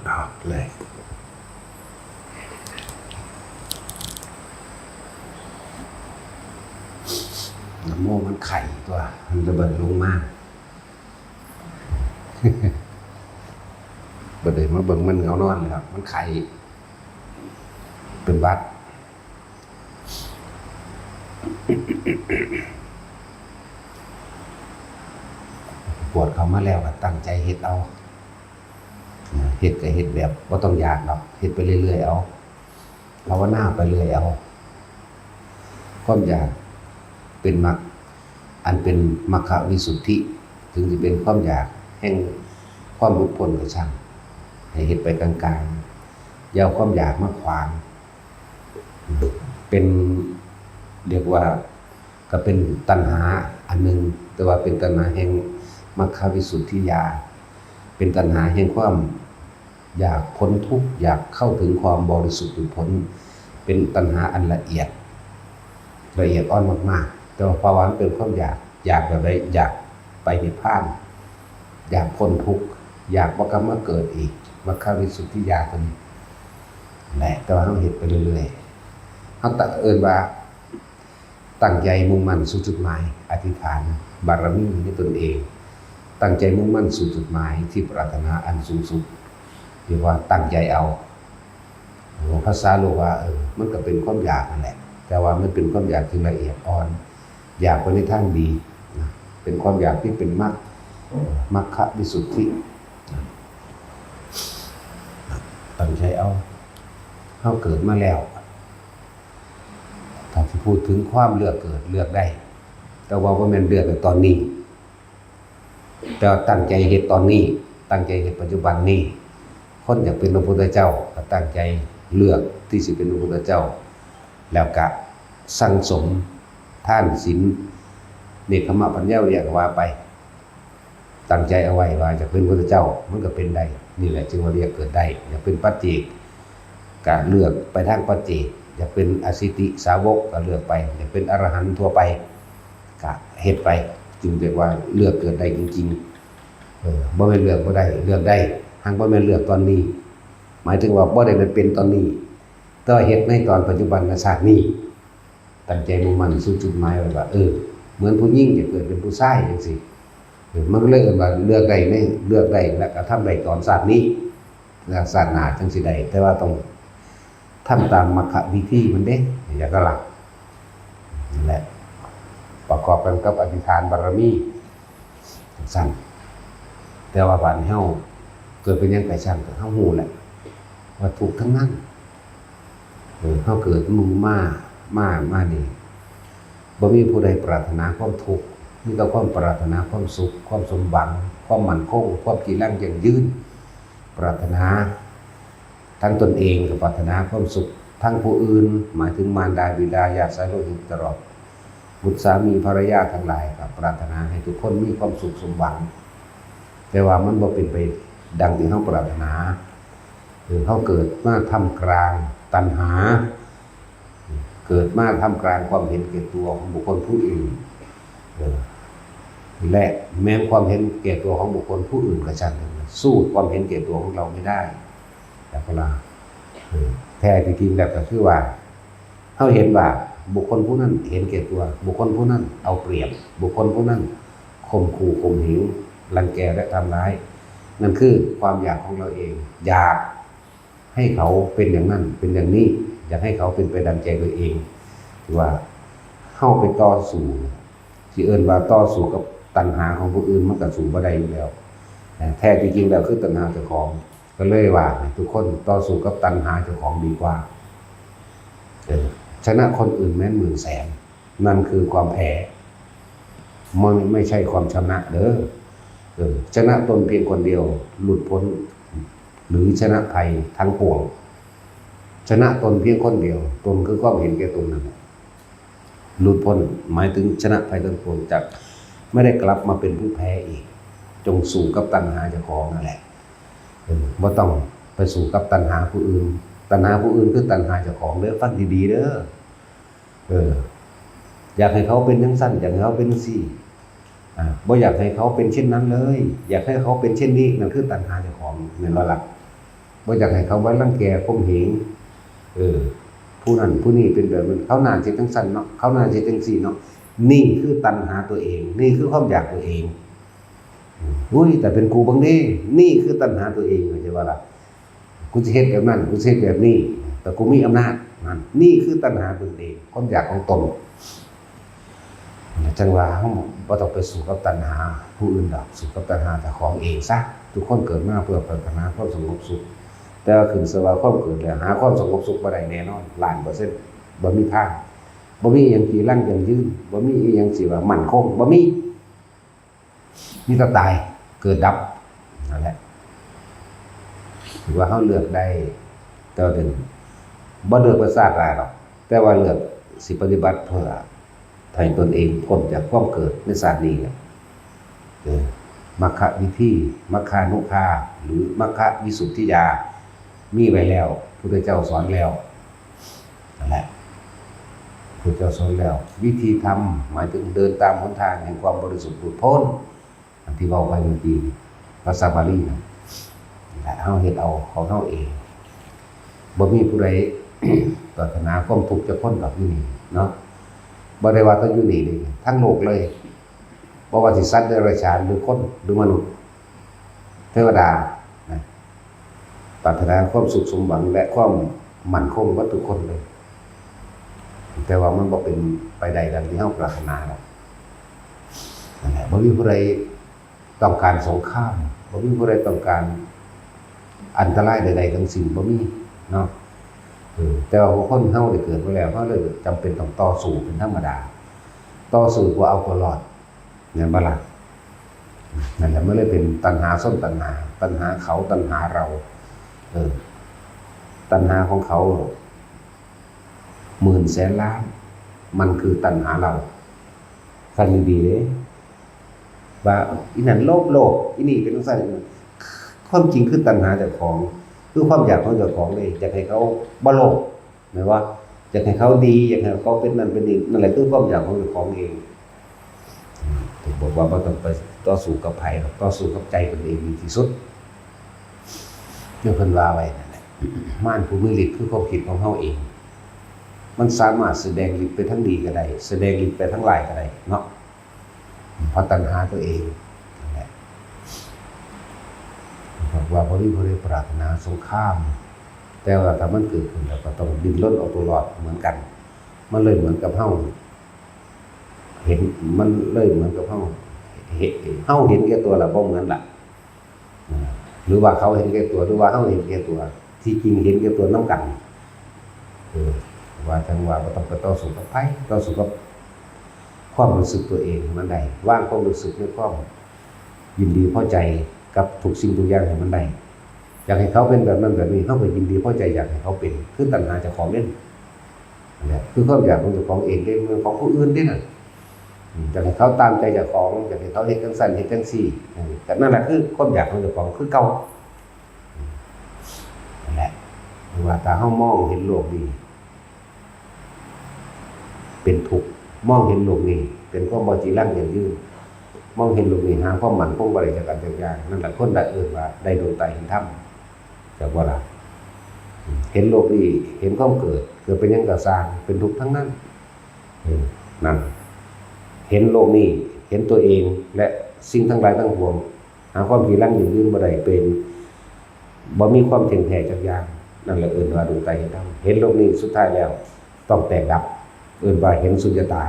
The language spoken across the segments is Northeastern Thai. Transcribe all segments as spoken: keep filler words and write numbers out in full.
เอาเลย นะโมมันไข้ตัว มันระเบิดลงมา บ่ได้มาเบิ่งมันเหงานอนเลยครับ มันไข้ เป็นหวัด ปวดเข้ามาแล้วก็ตั้งใจเฮ็ดเอา เฮ็ดก็เฮ็ดแบบบ่ต้องอยากดอก เฮ็ดไปเรื่อยๆเอา ภาวนาไปเรื่อยเอา ความอยากเป็นมรรค อันเป็นมรรควิสุทธิ ถึงสิเป็นความอยากแห่งความหลุดพ้นก็ช่าง ให้เฮ็ดไปกลางๆ อย่าเอาความอยากมาขวาง เป็น เรียกว่า ก็เป็นตัณหาอันหนึ่ง แต่ว่าเป็นตัณหาแห่งมรรควิสุทธิญาณ เป็นตัณหาแห่งความอยากพ้นทุกข์ อยากเข้าถึงความบริสุทธิ์หลุดพ้น เป็นตัณหาอันละเอียด ละเอียดอ่อนมากๆ แต่ว่าภาวะมันเป็นความอยาก อยากแบบใด อยากไปนิพพาน อยากพ้นทุกข์ อยากบ่กลับมาเกิดอีก มรรควิสุทธิญาณตัวนี้แหละ แต่ว่าเราเฮ็ดไปเรื่อยๆ เราตะเอิ้นว่า ตั้งใจมุ่งมั่นสู่จุดหมาย อธิษฐานบารมีในตนเอง ตั้งใจมุ่งมั่นสู่จุดหมายที่ปรารถนาอันสูงสุด เรียกว่าตั้งใจเอา ภาษาโลกว่า เออ มันก็เป็นความอยากนั่นแหละ แต่ว่ามันเป็นความอยากที่ละเอียดอ่อน อยากไปในทางดีนะ เป็นความอยากที่เป็นมรรค มรรควิสุทธิ ตั้งใจเอา เราเกิดมาแล้ว ถ้าสิพูดถึงความเลือกเกิด เลือกได้ แต่ว่าบ่แม่นเลือกในตอนนี้ แต่ว่าตั้งใจเฮ็ดตอนนี้ ตั้งใจเฮ็ดปัจจุบันนี้ คนอยากเป็นพระพุทธเจ้า ก็ตั้งใจเลือกที่สิเป็นพระพุทธเจ้า แล้วก็สั่งสมทานศีล เนกขัมมะ ปัญญา วิริยะ ก็ว่าไป ตั้งใจเอาไว้ว่าอยากเป็นพระพุทธเจ้า มันก็เป็นได้ นี่แหละจึงว่าเรียกเกิดได้ อยากเป็นปัจเจก ก็เลือกไปทางปัจเจก อยากเป็นอสิติสาวกก็เลือกไป อยากเป็นอรหันต์ทั่วไป ก็เฮ็ดไป จึงเรียกว่าเลือกเกิดได้จริงๆ เออ บ่แม่นเลือกบ่ได้ เลือกได้ หากบ่แม่นเลือกตอนนี้ หมายถึงว่าบ่ได้แม่นเป็นตอนนี้ แต่ว่าเฮ็ดในตอนปัจจุบันชาตินี้ ตั้งใจมุ่งมั่นสู่จุดหมายไว้ว่า เออ เหมือนผู้หญิงจะเกิดเป็นผู้ชายจังซี้ เออ มันก็เลยเอิ้นว่าเลือกได้ใน เลือกได้และกระทำได้ตอนชาตินี้ และชาติหน้าจังสิได้ แต่ว่าต้องทำตามมรรควิธีมันเด้ อย่าก็ละ นั่นแหละ ประกอบกันกับอธิษฐานบารมี จังซั่น แต่ว่าบาดนี้เฮาเกิดเป็นหยังไปซั่น ก็เฮาฮู้แหละ ว่าทุกข์ทั้งนั้น เออ เฮาเกิดมา มา มานี่ บ่มีผู้ใดปรารถนาความทุกข์ มีแต่ความปรารถนาความสุข ความสมหวัง ความมั่นคง ความจีรังยั่งยืน ปรารถนาทั้งตนเองก็ปรารถนาความสุข ทั้งผู้อื่น หมายถึงมารดาบิดาญาติสายโลหิต ตลอดบุตรสามีภรรยาทั้งหลายก็ปรารถนาให้ทุกคนมีความสุขสมหวัง แต่ว่ามันบ่เป็นไปดังที่เฮาปรารถนา คือเฮาเกิดมาท่ามกลางตัณหา เกิดมาท่ามกลางความเห็นแก่ตัวของบุคคลผู้อื่น เออ และแม้ความเห็นแก่ตัวของบุคคลผู้อื่นก็ช่างเถอะ สู้ความเห็นแก่ตัวของเราไม่ได้ แล้วก็ละ เออ แท้ที่จริงแล้วก็คือว่า เฮาเห็นว่าบุคคลผู้นั้นเห็นแก่ตัว บุคคลผู้นั้นเอาเปรียบ บุคคลผู้นั้นข่มขู่ข่มเหง รังแกและทำร้าย นั่นคือความอยากของเราเอง อยากให้เขาเป็นอย่างนั้น เป็นอย่างนี้ อยากให้เขาเป็นไปดังใจตัวเอง ถือว่าเฮาไปต่อสู้ สิเอิ้นว่าต่อสู้กับตัณหาของผู้อื่น มันก็สู้บ่ได้อยู่แล้ว แท้ที่จริงแล้วคือตัณหาเจ้าของ ก็เลยว่าให้ทุกคนต่อสู้กับตัณหาเจ้าของดีกว่า เออ ชนะคนอื่นแม้นหมื่นแสน นั่นคือความแพ้ ไม่ ไม่ใช่ความชนะเด้อ เออ ชนะตนเพียงคนเดียว หลุดพ้น หรือชนะภัยทั้งปวง ชนะตนเพียงคนเดียว ตนคือความเห็นแก่ตนนั่นแหละ หลุดพ้น หมายถึงชนะภัยทั้งปวง จะไม่ได้กลับมาเป็นผู้แพ้อีก จงสู้กับตัณหาเจ้าของนั่นแหละ เออ บ่ต้องไปสู้กับตัณหาผู้อื่น ตัณหาผู้อื่นคือตัณหาเจ้าของเด้อ ฟังดีๆเด้อ เออ อยากให้เขาเป็นจังซั่น อยากให้เขาเป็นจังซี่ เอ อ่า บ่อยากให้เขาเป็นเช่นนั้นเลย อยากให้เขาเป็นเช่นนี้ นั่นคือตัณหาเจ้าของ แม่นบ่ล่ะ? บ่อยากให้เขามารังแกข่มเหง เออ ผู้นั้นผู้นี้เป็นแบบนั้น เขาน่าสิจั่งซั้นเนาะ เขาน่าสิจั่งซี้เนาะ นี่คือตัณหาตัวเอง นี่คือความอยากตัวเอง อุ้ย แต่เป็นกูเบิ่งเด้ นี่คือตัณหาตัวเอง เข้าใจบ่ล่ะ? กูสิเฮ็ดแบบนั้น กูสิเฮ็ดแบบนี้ แต่กูมีอำนาจ นั่น นี่คือตัณหาตัวเอง ความอยากของตน จั่งว่าเฮาบ่ต้องไปสู้กับตัณหาผู้อื่นดอก สู้กับตัณหาเจ้าของเองซะ ทุกคนเกิดมาเพื่อปรารถนาความสงบสุข แต่ว่าขึ้นชื่อว่าความเกิดแล้วหาความสงบสุขบ่ได้แน่นอน ล้านเปอร์เซ็นต์ บ่มีทาง บ่มีอิหยังจีรังยั่งยืน บ่มีอิหยังสิว่ามั่นคง บ่มี มีแต่ตาย เกิดดับ นั่นแหละ ถือว่าเฮาเลือกได้ แต่ว่าเดี๋ยวบ่เลือกว่าชาติหน้าดอก แต่ว่าเลือกสิปฏิบัติเพื่อให้ตนเองพ้นจากความเกิดในชาตินี้แหละ เออ มัคควิธี มัคคานุภา หรือมัคควิสุทธิญาณ มีไว้แล้ว พุทธเจ้าสอนแล้ว นั่นแหละ พุทธเจ้าสอนแล้ว วิธีธรรม หมายถึงเดินตามหนทางแห่งความบริสุทธิ์หลุดพ้น อันที่เว้าไปเมื่อกี้ ภาษาบาลีนะ นั่นแหละ เฮาเฮ็ดเอาของเฮาเอง บ่มีผู้ใด ปรารถนาความทุกข์จักคนดอกอยู่นี่เนาะ บ่ได้ว่าแต่อยู่นี่เด้ ทั้งโลกเลย บ่ว่าสิสัตว์เดรัจฉาน หรือคน หรือมนุษย์ เทวดา นะ ปรารถนาความสุขสมหวังและความมั่นคงเบิดทุกคนเลย แต่ว่ามันบ่เป็นไปได้ดังที่เฮาปรารถนาดอก นั่นแหละ บ่มีผู้ใดต้องการสงคราม บ่มีผู้ใดต้องการอันตรายใดๆทั้งสิ้น บ่มีเนาะ เออ แต่ว่าคนเฮาได้เกิดมาแล้ว เฮาเลยจำเป็นต้องต่อสู้เป็นธรรมดา ต่อสู้เพื่อเอาตัวรอด แม่นบ่ล่ะ? นั่นแหละ มันเลยเป็นตัณหาชนตัณหา ตัณหาเขา ตัณหาเรา เออ ตัณหาของเขาหมื่นแสนล้าน มันคือตัณหาเรา ฟังดีๆเด้ ว่าอีนั่นโลภโลภ อีนี่เป็นจั่งซั้น ความจริงคือตัณหาเจ้าของ คือความอยากของเจ้าของเลย อยากให้เขาบ่โลภ แม่นบ่? อยากให้เขาดี อยากให้เขาเป็นนั่นเป็นนี่ นั่นแหละคือความอยากของเจ้าของเอง อืม ถึงบอกว่าบ่ต้องไปต่อสู้กับไผดอก ต่อสู้กับใจตนเองดีที่สุด คือเพิ่นว่าไว้นั่นแหละ มารผู้มีฤทธิ์คือความคิดของเฮาเอง มันสามารถแสดงฤทธิ์ไปทางดีก็ได้ แสดงฤทธิ์ไปทางร้ายก็ได้เนาะ เพราะตัณหาตัวเองนั่นแหละ บอกว่าบ่มีผู้ใดปรารถนาสงคราม แต่ว่าถ้ามันเกิดขึ้นแล้วก็ต้องดิ้นรนเอาตัวรอดเหมือนกัน มันเลยเหมือนกับเฮาเห็น มันเลยเหมือนกับเฮาเห็น เฮาเห็นแก่ตัวละบ่เหมือนละ อ่า หรือว่าเขาเห็นแก่ตัว หรือว่าเฮาเห็นแก่ตัว ที่จริงเห็นแก่ตัวนำกัน เออ ว่าจั่งว่าบ่ต้องไปต่อสู้กับไผ ต่อสู้กับความรู้สึกตัวเองให้มันได้ วางความรู้สึกในความยินดีพอใจกับทุกสิ่งทุกอย่างให้มันได้ อยากให้เขาเป็นแบบนั้นแบบนี้ เฮาก็ยินดีพอใจอยากให้เขาเป็น คือตัณหาเจ้าของเด้ นั่นแหละ คือความอยากของเจ้าของเองเด้ บ่แม่นของผู้อื่นเด้นั่น อืม อยากให้เขาตามใจเจ้าของ อยากให้เขาเฮ็ดจั่งซั้นเฮ็ดจั่งซี้ อืม แต่นั่นแหละคือความอยากของเจ้าของคือเก่า อืม นั่นแหละ เพราะว่าถ้าเฮามองเห็นโลกนี้เป็นทุกข์ มองเห็นโลกนี้เป็นความบ่จีรังยั่งยืน มองเห็นโลกนี้หาความมั่นคงบ่ได้จักอันจักอย่าง นั่นแหละคนละเอิ้นว่าได้ดวงตาเห็นธรรม จักบ่ล่ะ เห็นโลกนี้ เห็นความเกิด เกิดเป็นหยังก็ซ่าง เป็นทุกข์ทั้งนั้น เออ นั่น เห็นโลกนี้ เห็นตัวเอง และสิ่งทั้งหลายทั้งปวง หาความจีรังยั่งยืนบ่ได้ เป็น บ่มีความเที่ยงแท้จักอย่าง นั่นแหละเอิ้นว่าดวงตาเห็นธรรม เห็นโลกนี้สุดท้ายแล้วต้องแตกดับ เอิ้นว่าเห็นสุญญตา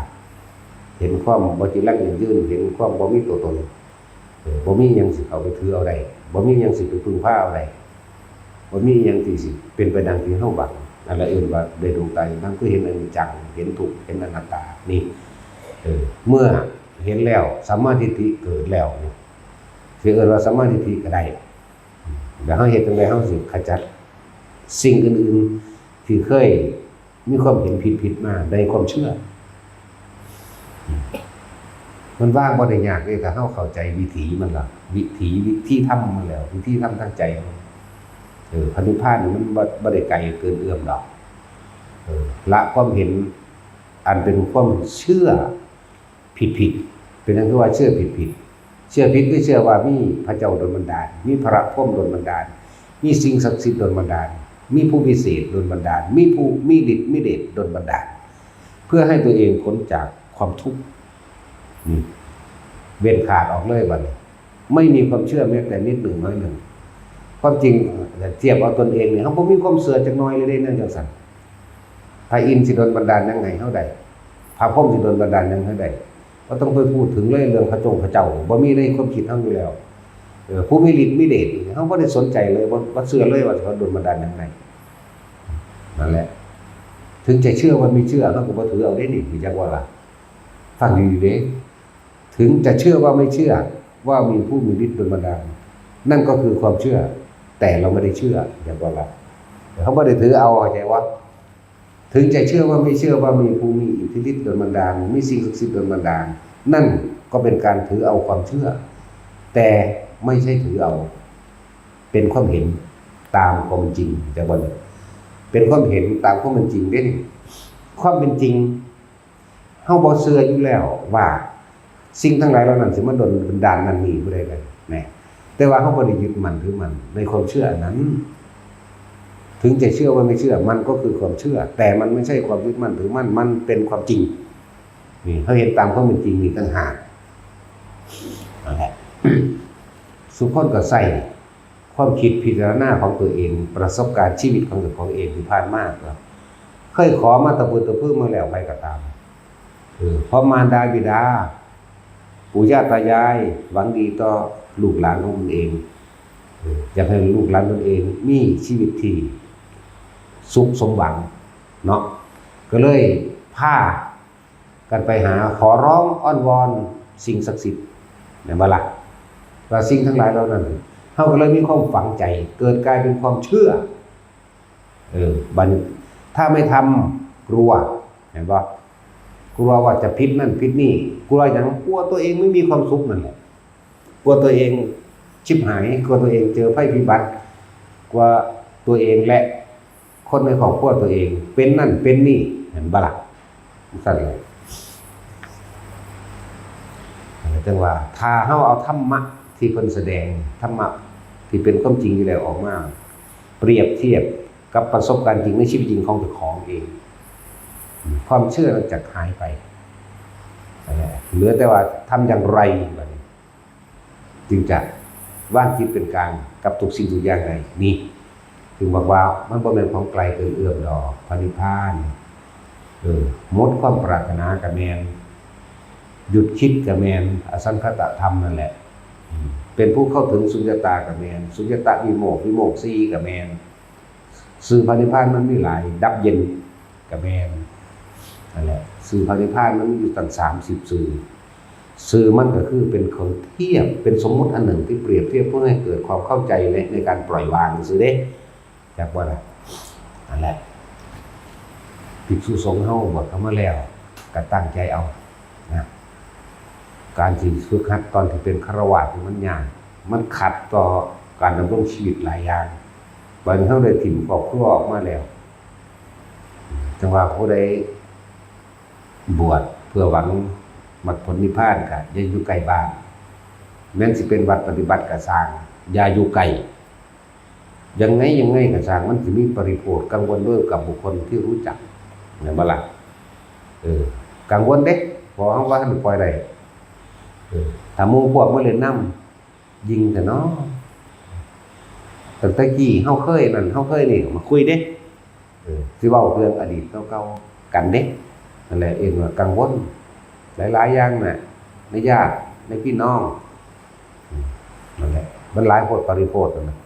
เห็นความบ่จีรังยั่งยืน เห็นความบ่มีตัวตน เออ บ่มีหยังสิเข้าไปถือเอาได้ บ่มีหยังสิไปพึ่งพาเอาได้ บ่มีหยังที่สิเป็นไปดังที่เฮาหวัง นั่นแหละเอิ้นว่าได้ดวงตาเห็นธรรม คือเห็นอนิจจัง เห็นทุกข์ เห็นอนัตตา นี่ เออ เมื่อเห็นแล้ว สัมมาทิฏฐิเกิดแล้ว สิเอิ้นว่าสัมมาทิฏฐิก็ได้ แล้วเฮาเฮ็ดจั่งใด เฮาสิขจัดสิ่งอื่นๆ ที่เคย มีความเห็นผิดๆมาในความเชื่อ มันวางบ่ได้ยากเด้ ถ้าเฮาเข้าใจวิถีมันล่ะ วิถี วิธีธรรมมันแล้ว วิธีธรรมทางใจมัน เออ พระนิพพานนี่มันบ่ บ่ได้ไกลเกินเอื้อมดอก เออ ละความเห็นอันเป็นความเชื่อผิด เป็นหยังคือว่าเชื่อผิดๆ เชื่อผิดคือเชื่อว่ามีพระเจ้าดลบันดาล มีพระพรหมดลบันดาล มีสิ่งศักดิ์สิทธิ์ดลบันดาล มีผู้วิเศษดลบันดาล มีผู้มีฤทธิ์มีเดชดลบันดาล เพื่อให้ตัวเองพ้นจากความทุกข์ นี่ เว้นขาดออกเลยบัดนี้ ไม่มีความเชื่อแม้แต่นิดหนึ่งน้อยหนึ่ง ความจริงเทียบเอาตนเองนี่ เฮาบ่มีความเชื่อจักหน่อยเลยเด้ แนวจังซั่น พระอินทร์สิดลบันดาลหยังให้เฮาได้ พระพรหมสิดลบันดาลหยังให้ได้ บ่ต้องไปพูดถึงเลยเรื่องพระจงพระเจ้า บ่มีในความคิดเฮาอยู่แล้ว เออ ผู้มีฤทธิ์มีเดชนี่ เฮาบ่ได้สนใจเลย บ่ บ่เชื่อเลยว่าเขาดลบันดาลหยังให้ นั่นแหละ ถึงจะเชื่อว่าไม่เชื่อ เฮาก็บ่ถือเอาเด้นี่ รู้จักบ่ล่ะ ฟังดีๆเด้ ถึงจะเชื่อว่าไม่เชื่อ ว่ามีผู้มีฤทธิ์ดลบันดาล นั่นก็คือความเชื่อ แต่เราไม่ได้เชื่อ รู้จักบ่ล่ะ เฮาบ่ได้ถือเอา เข้าใจบ่ ถึงจะเชื่อว่าไม่เชื่อว่ามีผู้มีอิทธิฤทธิ์ดลบันดาล มีสิ่งศักดิ์สิทธิ์ดลบันดาล นั่นก็เป็นการถือเอาความเชื่อ แต่ไม่ใช่ถือเอา เป็นความเห็นตามความจริง รู้จักบ่ล่ะ เป็นความเห็นตามความเป็นจริงเด้นี่ ความเป็นจริง เฮาบ่เชื่ออยู่แล้วว่า สิ่งทั้งหลายเหล่านั้นสิมาดลบันดาลนั่นนี่ผู้ใดเลย แหม แต่ว่าเฮาบ่ได้ยึดมั่นถือมั่นในความเชื่ออันนั้น ถึงจะเชื่อว่าไม่เชื่อ มันก็คือความเชื่อ แต่มันไม่ใช่ความยึดมั่นถือมั่น มันเป็นความจริง นี่ เฮาเห็นตามความเป็นจริงนี่ต่างหาก นั่นแหละ สุคนก็ใส่ความคิดพิจารณาของตัวเอง ประสบการณ์ชีวิตของตัวของเองที่ผ่านมาครับ เคยขอมาตะพื้นตะพื้นมาแล้ว ใครก็ตาม เออ เพราะมารดาบิดา ปู่ย่าตายาย หวังดีต่อลูกหลานของตนเอง เออ อยากให้ลูกหลานตนเองมีชีวิตที่สุขสมหวัง เนาะ ก็เลยพากันไปหาขอร้องอ้อนวอนสิ่งศักดิ์สิทธิ์ แม่นบ่ล่ะ ว่าสิ่งทั้งหลายเหล่านั้น เฮาก็เลยมีความฝังใจ เกิดกลายเป็นความเชื่อ เออ บัดนี้ ถ้าไม่ทำ กลัว แม่นบ่ กลัวว่าจะผิดนั่นผิดนี่ กลัวหยัง กลัวตัวเองไม่มีความสุขนั่นแหละ กลัวตัวเองชิบหาย กลัวตัวเองเจอภัยพิบัติ กลัวตัวเองและคนในครอบครัวตัวเองเป็นนั่นเป็นนี่ แม่นบ่ล่ะ ซั่นแหละ จังว่า ถ้าเฮาเอาธรรมะที่เพิ่นแสดง ธรรมะที่เป็นความจริงอยู่แล้วออกมา เปรียบเทียบกับประสบการณ์จริงในชีวิตจริงของเจ้าของเอง ความเชื่อนั้นจะหายไป เหลือแต่ว่าทำอย่างไรบัดนี้ จึงจะวางจิตเป็นกลางกับทุกสิ่งทุกอย่างได้ นี่ จึงบอกว่ามันบ่แม่นของไกลเกินเอื้อมดอก พระนิพพาน เออ หมดความปรารถนาก็แม่น หยุดคิดก็แม่น อสังขตธรรมนั่นแหละ อืม เป็นผู้เข้าถึงสุญญตาก็แม่น สุญญตวิโมกข์ วิโมกข์สี่ก็แม่น ชื่อพระนิพพานมันมีหลาย ดับเย็นก็แม่น นั่นแหละ ชื่อพระนิพพานมันมีอยู่ตั้งสามสิบชื่อ ชื่อมันก็คือเป็นเครื่องเทียบ เป็นสมมุติอันหนึ่งที่เปรียบเทียบเพื่อให้เกิดความเข้าใจและในการปล่อยวางซื่อเด้ จักบ่ล่ะ นั่นแหละ ภิกษุสงฆ์เฮาบวชเข้ามาแล้ว ก็ตั้งใจเอา นะ การสิฝึกหัดตอนที่เป็นฆราวาสนี่มันยาก มันขัดต่อการดำรงชีวิตหลายอย่าง บัดนี้เฮาได้ถิ่มครอบครัวออกมาแล้ว จังว่าผู้ใดบวชเพื่อหวังมรรคผลนิพพานก็อย่าอยู่ใกล้บ้าน แม้นสิเป็นวัดปฏิบัติก็ซ่าง อย่าอยู่ใกล้ ยังไงยังไงก็ซ่าง มันสิมีปริโภทกังวลด้วยกับบุคคลที่รู้จัก แม่นบ่ล่ะ เออ กังวลเด้ เพราะเฮาว่าทันปล่อยได้ เออ ถ้าหมู่พวกมาเล่นนำ ยิ่งแต่น้อ ตั้งแต่กี้เฮาเคยนั่น เฮาเคยนี่ มาคุยเด้ เออ สิเว้าเรื่องอดีตเก่าๆ กันเด้ นั่นแหละ เอิ้นว่ากังวล หลายๆ อย่างน่ะ ในญาติ ในพี่น้อง อืม นั่นแหละ มันหลายโพด ปริโภทนั่นน่ะ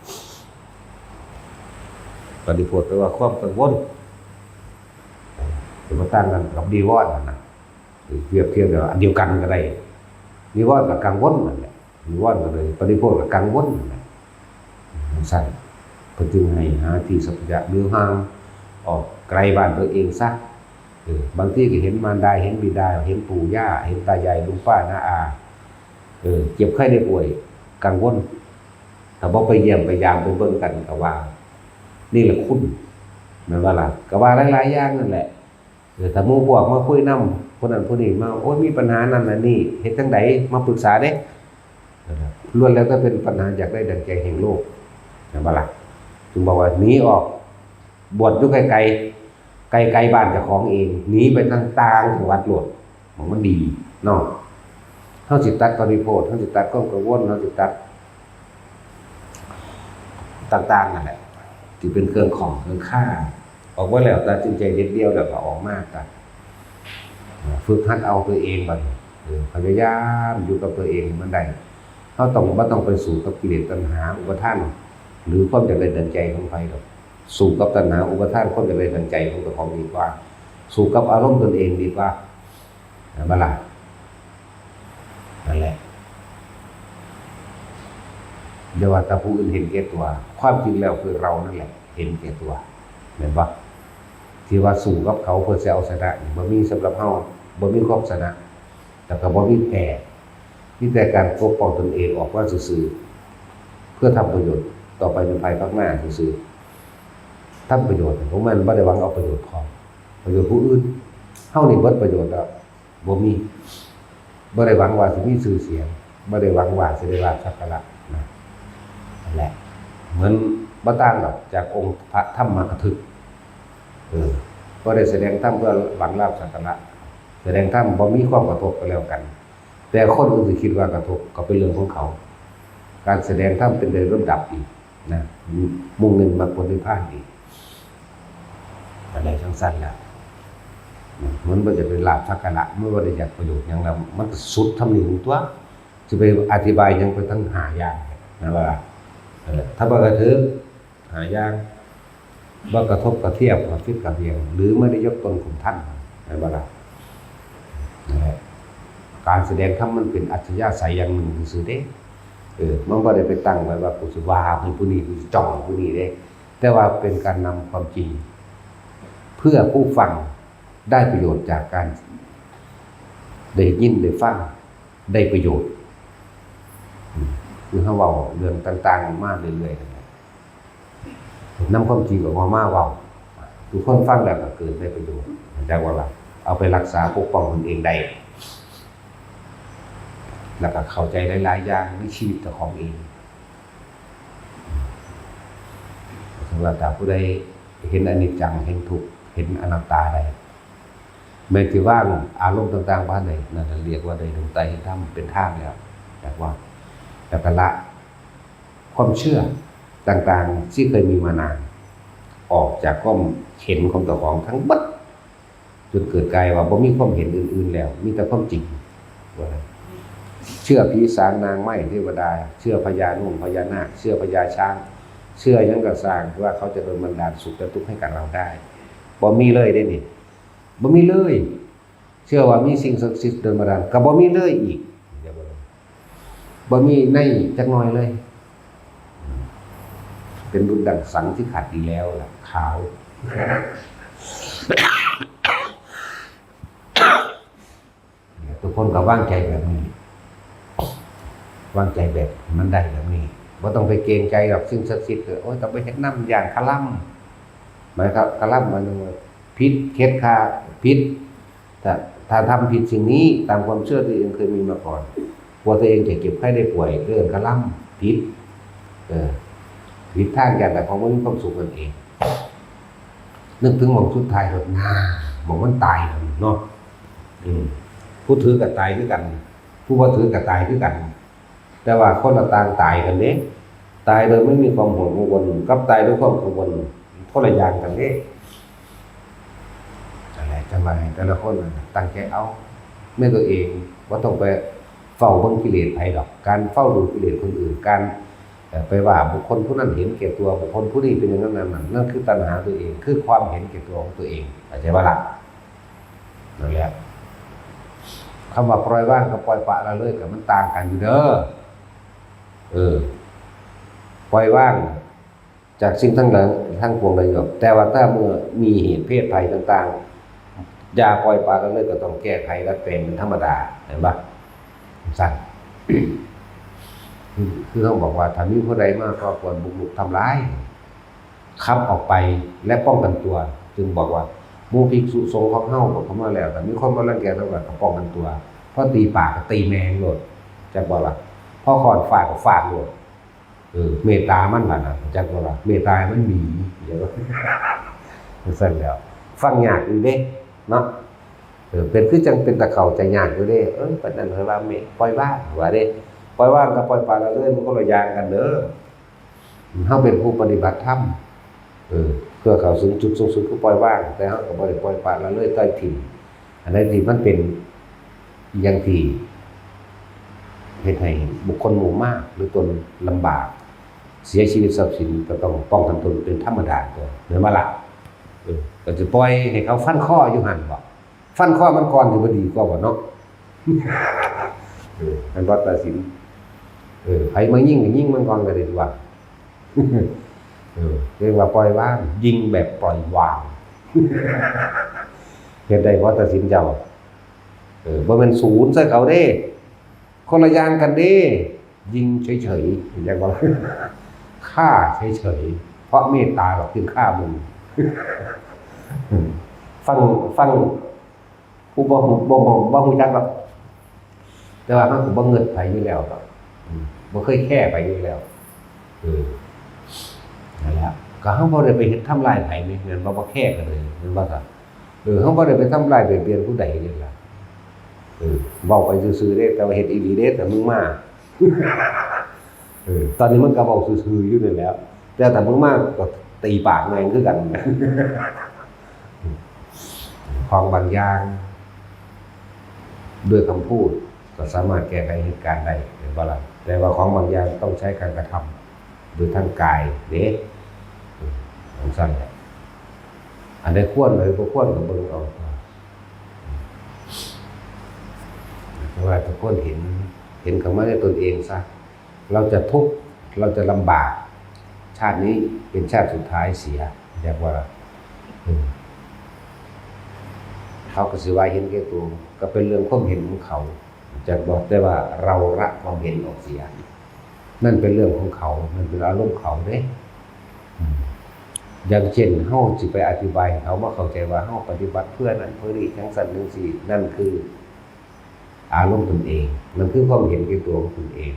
ปริโภทแปลว่าความกังวล จะมาตั้งกันกับนิวรณ์นั่นน่ะ เปรียบเทียบแล้วอันเดียวกันก็ได้ นิวรณ์กับกังวลนั่นแหละ นิวรณ์ก็เลย ปริโภทกับกังวลนั่นแหละ จังซั่น เพิ่นจึงให้หาที่สัพพะยะ หรือห่างออกไกลบ้านตัวเองซะ เออ บางทีก็เห็นมารดา เห็นบิดา เห็นปู่ย่า เห็นตายาย ลุงป้าน้าอา เออ เจ็บไข้ได้ป่วย กังวล ถ้าบ่ไปเยี่ยมไปยามไปเบิ่งกันก็ว่า นี่แหละคุณ แม่นบ่ล่ะ ก็ว่าหลายๆ อย่างนั่นแหละ เออ ถ้าหมู่พวกมาคุยนำ คนนั้นคนนี้มา โอ้ย มีปัญหานั่นนั่นนี่ เฮ็ดจั่งใด มาปรึกษาเด้ นั่นแหละ ล้วนแล้วแต่เป็นปัญหาอยากได้ดังใจแห่งโลก แม่นบ่ล่ะ จึงบอกว่าหนีออก บวชอยู่ไกลๆ ไกลๆบ้านเจ้าของเอง หนีไปทางต่างจังหวัดโลด หม่องมันดีเนาะ เฮาสิตัดปริโภท เฮาสิตัดความกังวล เฮาสิตัด ต่างๆนั่นแหละ ที่เป็นเครื่องข้องเครื่องคา ออกมาแล้วตัดสินใจเด็ดเดี่ยวแล้วก็ออกมาตัด ฝึกหัดเอาตัวเองบัดนี้ เออ พยายามอยู่กับตัวเองให้มันได้ เฮาต้อง บ่ต้องไปสู้กับกิเลสตัณหาอุปาทาน หรือความอยากได้ดังใจของใครดอก สู้กับตัณหาอุปาทานความอยากได้ดังใจของเจ้าของดีกว่า สู้กับอารมณ์ตนเองดีกว่า แม่นบ่ล่ะ นั่นแหละ อย่าว่าแต่ผู้อื่นเห็นแก่ตัว ความจริงแล้วคือเรานั่นแหละ เห็นแก่ตัว แม่นบ่ ที่ว่าสู้กับเขาเพื่อจะเอาชนะนี่ บ่มีสำหรับเฮา บ่มีความชนะ แล้วก็บ่มีแพ้ มีแต่การปกป้องตนเองออกมาซื่อๆ เพื่อทำประโยชน์ต่อไปในภายภาคหน้าซื่อๆ ทำประโยชน์ของมัน บ่ได้หวังเอาประโยชน์ของ ประโยชน์ผู้อื่น เฮานี่เบิดประโยชน์แล้ว บ่มี บ่ได้หวังว่าสิมีชื่อเสียง บ่ได้หวังว่าสิได้ลาภสักการะนะ นั่นแหละ เหมือนบ่ต่างดอกจากองค์พระธรรมกถึก เออ บ่ได้แสดงธรรมเพื่อหวังลาภสักการะ แสดงธรรมบ่มีความกระทบก็แล้วกัน แต่คนอื่นสิคิดว่ากระทบก็เป็นเรื่องของเขา การแสดงธรรมเป็นโดยลำดับอีกนะ มุ่งเน้นมรรคผลนิพพานอีก อะไรจั่งซั่นล่ะ มันบ่ได้เป็นลาภสักการะ มันบ่ได้อยากประโยชน์หยังแล้ว มันก็สุดทำนี่ตัว สิไปอธิบายหยังไปทั้งห้าอย่างนะว่า เออ ถ้าบ่กระเถิบห้าอย่าง บ่กระทบกระเทียบกระฟิดกระเบียง หรือไม่ได้ยกตนข่มท่าน แม่นบ่ล่ะ นั่นแหละ การแสดงธรรมมันเป็นอัธยาศัยอย่างหนึ่งซื่อๆเด้ เออ มันบ่ได้ไปตั้งไว้ว่ากูสิว่าให้ผู้นี้ กูสิจ้องผู้นี้เด้ แต่ว่าเป็นการนำความจริง เพื่อผู้ฟังได้ประโยชน์จากการได้ยินได้ฟัง ได้ประโยชน์ อืม คือเฮาเว้าเรื่องต่างๆมาเรื่อยๆนั่นแหละ นำความจริงออกมา มาเว้า ทุกคนฟังแล้วก็เกิดได้ประโยชน์ เข้าใจบ่ล่ะ เอาไปรักษาปกป้องตนเองได้ แล้วก็เข้าใจหลายๆอย่างในชีวิตเจ้าของเอง สำหรับถ้าผู้ใดเห็นอนิจจัง เห็นทุกข์ เห็นอนัตตาได้ แม้ที่ว่างอารมณ์ต่างๆบ่ทันได้ นั่นน่ะเรียกว่าได้ดวงตาเห็นธรรมเป็นทางแล้ว แต่ว่า แล้วก็ละความเชื่อต่างๆที่เคยมีมานาน ออกจากความเห็นของเจ้าของทั้งหมด จนเกิดกลายว่าบ่มีความเห็นอื่นๆแล้ว มีแต่ความจริง ว่า เชื่อผีสางนางไม้เทวดา เชื่อพญานุ่งพญานาค เชื่อพญาช้าง เชื่อหยังก็ซ่างว่าเขาจะดลบันดาลสุขและทุกข์ให้กับเราได้ บ่มีเลยเด้นี่ บ่มีเลย เชื่อว่ามีสิ่งศักดิ์สิทธิ์ดลบันดาล ก็บ่มีเลยอีก บ่มีในจักหน่อยเลย เป็นดุจดั่งสังที่ขาดดีแล้วล่ะ ขาว ทุกคนก็วางใจแบบนี้ วางใจแบบมันได้แบบนี้ บ่ต้องไปเกรงใจดอกสิ่งศักดิ์สิทธิ์ เออ โอ้ย ต้องไปเฮ็ดนำ ย้านคาลำ หมายความ คาลำหมายถึงว่าผิด เข็ดขาด ผิด ถ้า ถ้าทำผิดสิ่งนี้ตามความเชื่อที่ตัวเองเคยมีมาก่อน กลัวตัวเองจะเจ็บไข้ได้ป่วย เรื่องคาลำ ผิด เออ ผิดทาง ย้านแต่ของบ่มีความสุขนั่นเอง นึกถึงหม่องสุดท้ายโลดนา หม่องมันตายนั่นเนาะ อืม ผู้ถือก็ตายคือกัน ผู้บ่ถือก็ตายคือกัน แต่ว่าคนละต่างตายกันเด้ ตายโดยไม่มีความห่วงกังวล กับตายด้วยความกังวล คนละอย่างกันเด้ นั่นแหละ จั่งว่าให้แต่ละคนน่ะตั้งใจเอาในตัวเอง บ่ต้องไปเฝ้าเบิ่งกิเลสไผดอก การเฝ้าดูกิเลสคนอื่น การ เอ่อ ไปว่าบุคคลผู้นั้นเห็นแก่ตัว บุคคลผู้นี้เป็นอย่างนั้น นั่น นั่น นั่นคือตัณหาตัวเอง คือความเห็นแก่ตัวของตัวเอง เข้าใจบ่ล่ะ นั่นแหละ คำว่าปล่อยวางกับปล่อยปละละเลยก็มันต่างกันอยู่เด้อ เออ ปล่อยวางจากสิ่งทั้งหลายทั้งปวงเลยโยม แต่ว่าถ้าเมื่อมีเหตุเพศภัยต่างๆ อย่าปล่อยปละละเลย ก็ต้องแก้ไขดัดแปลงเป็นธรรมดา เห็นปะ สั้น คือ คือเขาบอกว่า ถ้ามีผู้ใดมาก่อกวนบุกรุกทำลาย ขับออกไปและป้องกันตัว จึงบอกว่า หมู่ภิกษุสงฆ์ของเฮาก็เข้ามาแล้ว แต่มีคนมารังแกเท่าไหร่ก็ป้องกันตัว พอตีปากก็ตีแมงโลด จักบ่ล่ะ พอค้อนฟาดก็ฟาดโลด เออ เมตตามันล่ะนะ จักบ่ล่ะ เมตตามันหนี เดี๋ยว จั่งซั่นแล้ว ฟังยากอยู่เด้ เนาะ เออ เป็นคือจั่งเป็นตาเข้าใจยากอยู่เด้ เออ ปานนั้นเพิ่นว่าเม ปล่อยวาง ว่าเด้ ปล่อยวางกับปล่อยปละละเลย มันคนละอย่างกันเด้อ เฮาเป็นผู้ปฏิบัติธรรม เออ เพื่อเข้าถึงจุดสูงสุดคือปล่อยวาง แต่เฮาก็บ่ได้ปล่อยปละละเลย ต้อยถิ่ม อันใดที่มันเป็นอย่างที่เฮ็ดให้บุคคลหมู่มาก หรือตนลำบาก เสียชีวิตทรัพย์สิน ก็ต้องป้องกันตนเป็นธรรมดาตัว แม่นบ่ล่ะ เออ ก็สิปล่อยให้เขาฟันคออยู่หั่นบ่ ฟันคอมันก่อนสิบ่ดีกว่าบ่เนาะ เออ มันบ่ตัดสิน เออ ไผมายิงก็ยิงมันก่อนก็ได้ตัว เออ เรียกว่าปล่อยวาง ยิงแบบปล่อยวาง เฮ็ดได้บ่ตัดสินเจ้า เออ บ่แม่นศูนย์ใส่เขาเด้ คนละอย่างกันเด้ ยิงเฉยๆ เรียกว่า ฆ่าเฉยๆ เพราะเมตตาหรอกจึงฆ่ามึง ฟัง ฟัง ผู้บ่ฮู้ บ่ บ่ บ่ฮู้จักหรอก แต่ว่าเฮาก็บ่เงิดไผอยู่แล้วดอก อืม บ่เคยแคร์ไผอยู่แล้ว เออ นั่นแหละ ก็เฮาบ่ได้ไปเฮ็ดทำลายไผนี่ แม่นบ่ บ่แคร์กันเลย แม่นบ่ครับ เออ เฮาบ่ได้ไปทำลายเบียดเบียนผู้ใดนี่ล่ะ เออ เว้าไปซื่อๆเด้ แต่ว่าเฮ็ดอีหลีเด้ แต่มึงมา เออ ตอนนี้มันก็เว้าซื่อๆอยู่นี่แหละ แต่ถ้ามึงมาก็ตีปากแม่งคือกัน ของบางอย่าง ด้วยคำพูดก็สามารถแก้ไขเหตุการณ์ได้ เห็นบ่ล่ะ แต่ว่าของบางอย่างต้องใช้การกระทำ โดยทางกายเด้ เออ จั่งซั่นแหละ อันใดควร หรือบ่ควรก็เบิ่งเอา เพราะว่าทุกคนเห็น เห็นเข้ามาในตนเองซะ เราจะทุกข์ เราจะลำบาก ชาตินี้เป็นชาติสุดท้ายเสีย เรียกว่า เออ เขาก็สิว่าเห็นแก่ตัว ก็เป็นเรื่องความเห็นของเขา จักบ่ แต่ว่าเราละความเห็นออกเสีย นั่นเป็นเรื่องของเขา มันเป็นอารมณ์เขาเด้ อืม อย่างเช่น เฮาสิไปอธิบายให้เขามาเข้าใจว่าเฮาปฏิบัติเพื่อนั้นเพื่อนี้ จั่งซั้นจั่งซี้ นั่นคืออารมณ์ตนเอง นั่นคือความเห็นแก่ตัวของตนเอง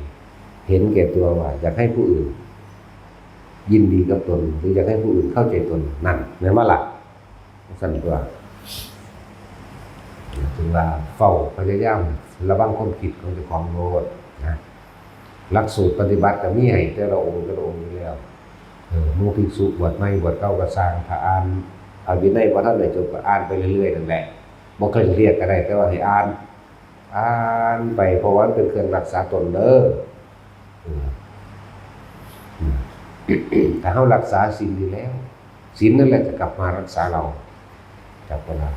เห็นแก่ตัวว่าอยากให้ผู้อื่นยินดีกับตน หรืออยากให้ผู้อื่นเข้าใจตน นั่นแม่นบ่ล่ะ จั่งซั้นตัว ถึงว่าเฝ้าพยายามระวังความคิดของเจ้าของโลดนะ หลักสูตรปฏิบัติก็มีให้แต่ละองค์แต่ละองค์อยู่แล้ว เออ หมู่ภิกษุบวชใหม่บวชเก่าก็ซ่าง ถ้าอ่านเอาวินัยบ่ทันได้จบก็อ่านไปเรื่อยๆนั่นแหละ บ่เคร่งเครียดก็ได้ แต่ว่าให้อ่าน อ่านไป เพราะว่ามันเป็นเครื่องรักษาตนเด้อ เออ อืม ถ้าเฮารักษาศีลดีแล้ว ศีลนั่นแหละจะกลับมารักษาเรา จักบ่ล่ะ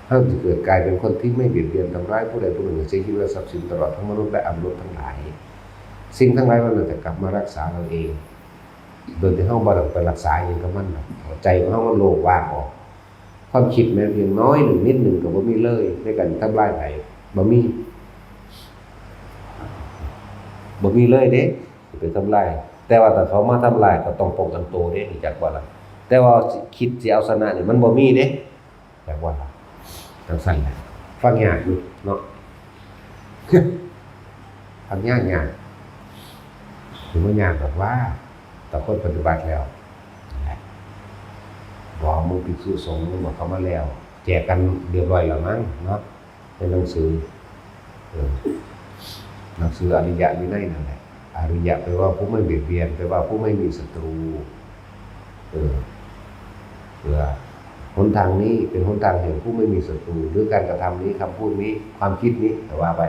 เฮาจะเกิดกลายเป็นคนที่ไม่เบียดเบียนทำร้ายผู้ใดผู้หนึ่ง เสียชีวิตและทรัพย์สินตลอดทั้งมนุษย์และอมนุษย์ทั้งหลาย สิ่งทั้งหลายเหล่านั้นจะกลับมารักษาเราเอง โดยที่เฮาบ่ต้องไปรักษาอิหยังกับมันดอก ใจของเฮามันโล่งว่างออก ความคิดแม้เพียงน้อยหนึ่งนิดหนึ่งก็บ่มีเลย ในการทำลายไผ บ่มี บ่มีเลยเด้ สิไปทำลาย แต่ว่าถ้าเขามาทำลายก็ต้องป้องกันตัวเด้ รู้จักบ่ล่ะ แต่ว่าสิคิดสิเอาชนะนี่มันบ่มีเด้ จักบ่ล่ะ จั่งซั้นแหละ ฟังยากอยู่เนาะ ฟังยากยาก สิบ่ยากดอกว่า แต่คนปฏิบัติแล้ว นั่นแหละ บอกหมู่ภิกษุสงฆ์มันบอกเขามาแล้ว แจกกันเรียบร้อยแล้วมั้งเนาะ เป็นหนังสือ เออ หนังสืออริยวินัยนั่นแหละ อริยะแปลว่าผู้ไม่เบียดเบียน แปลว่าผู้ไม่มีศัตรู เออ เพื่อหนทางนี้เป็นหนทางแห่งผู้ไม่มีศัตรู หรือการกระทำนี้ คำพูดนี้ ความคิดนี้ ก็ว่าไป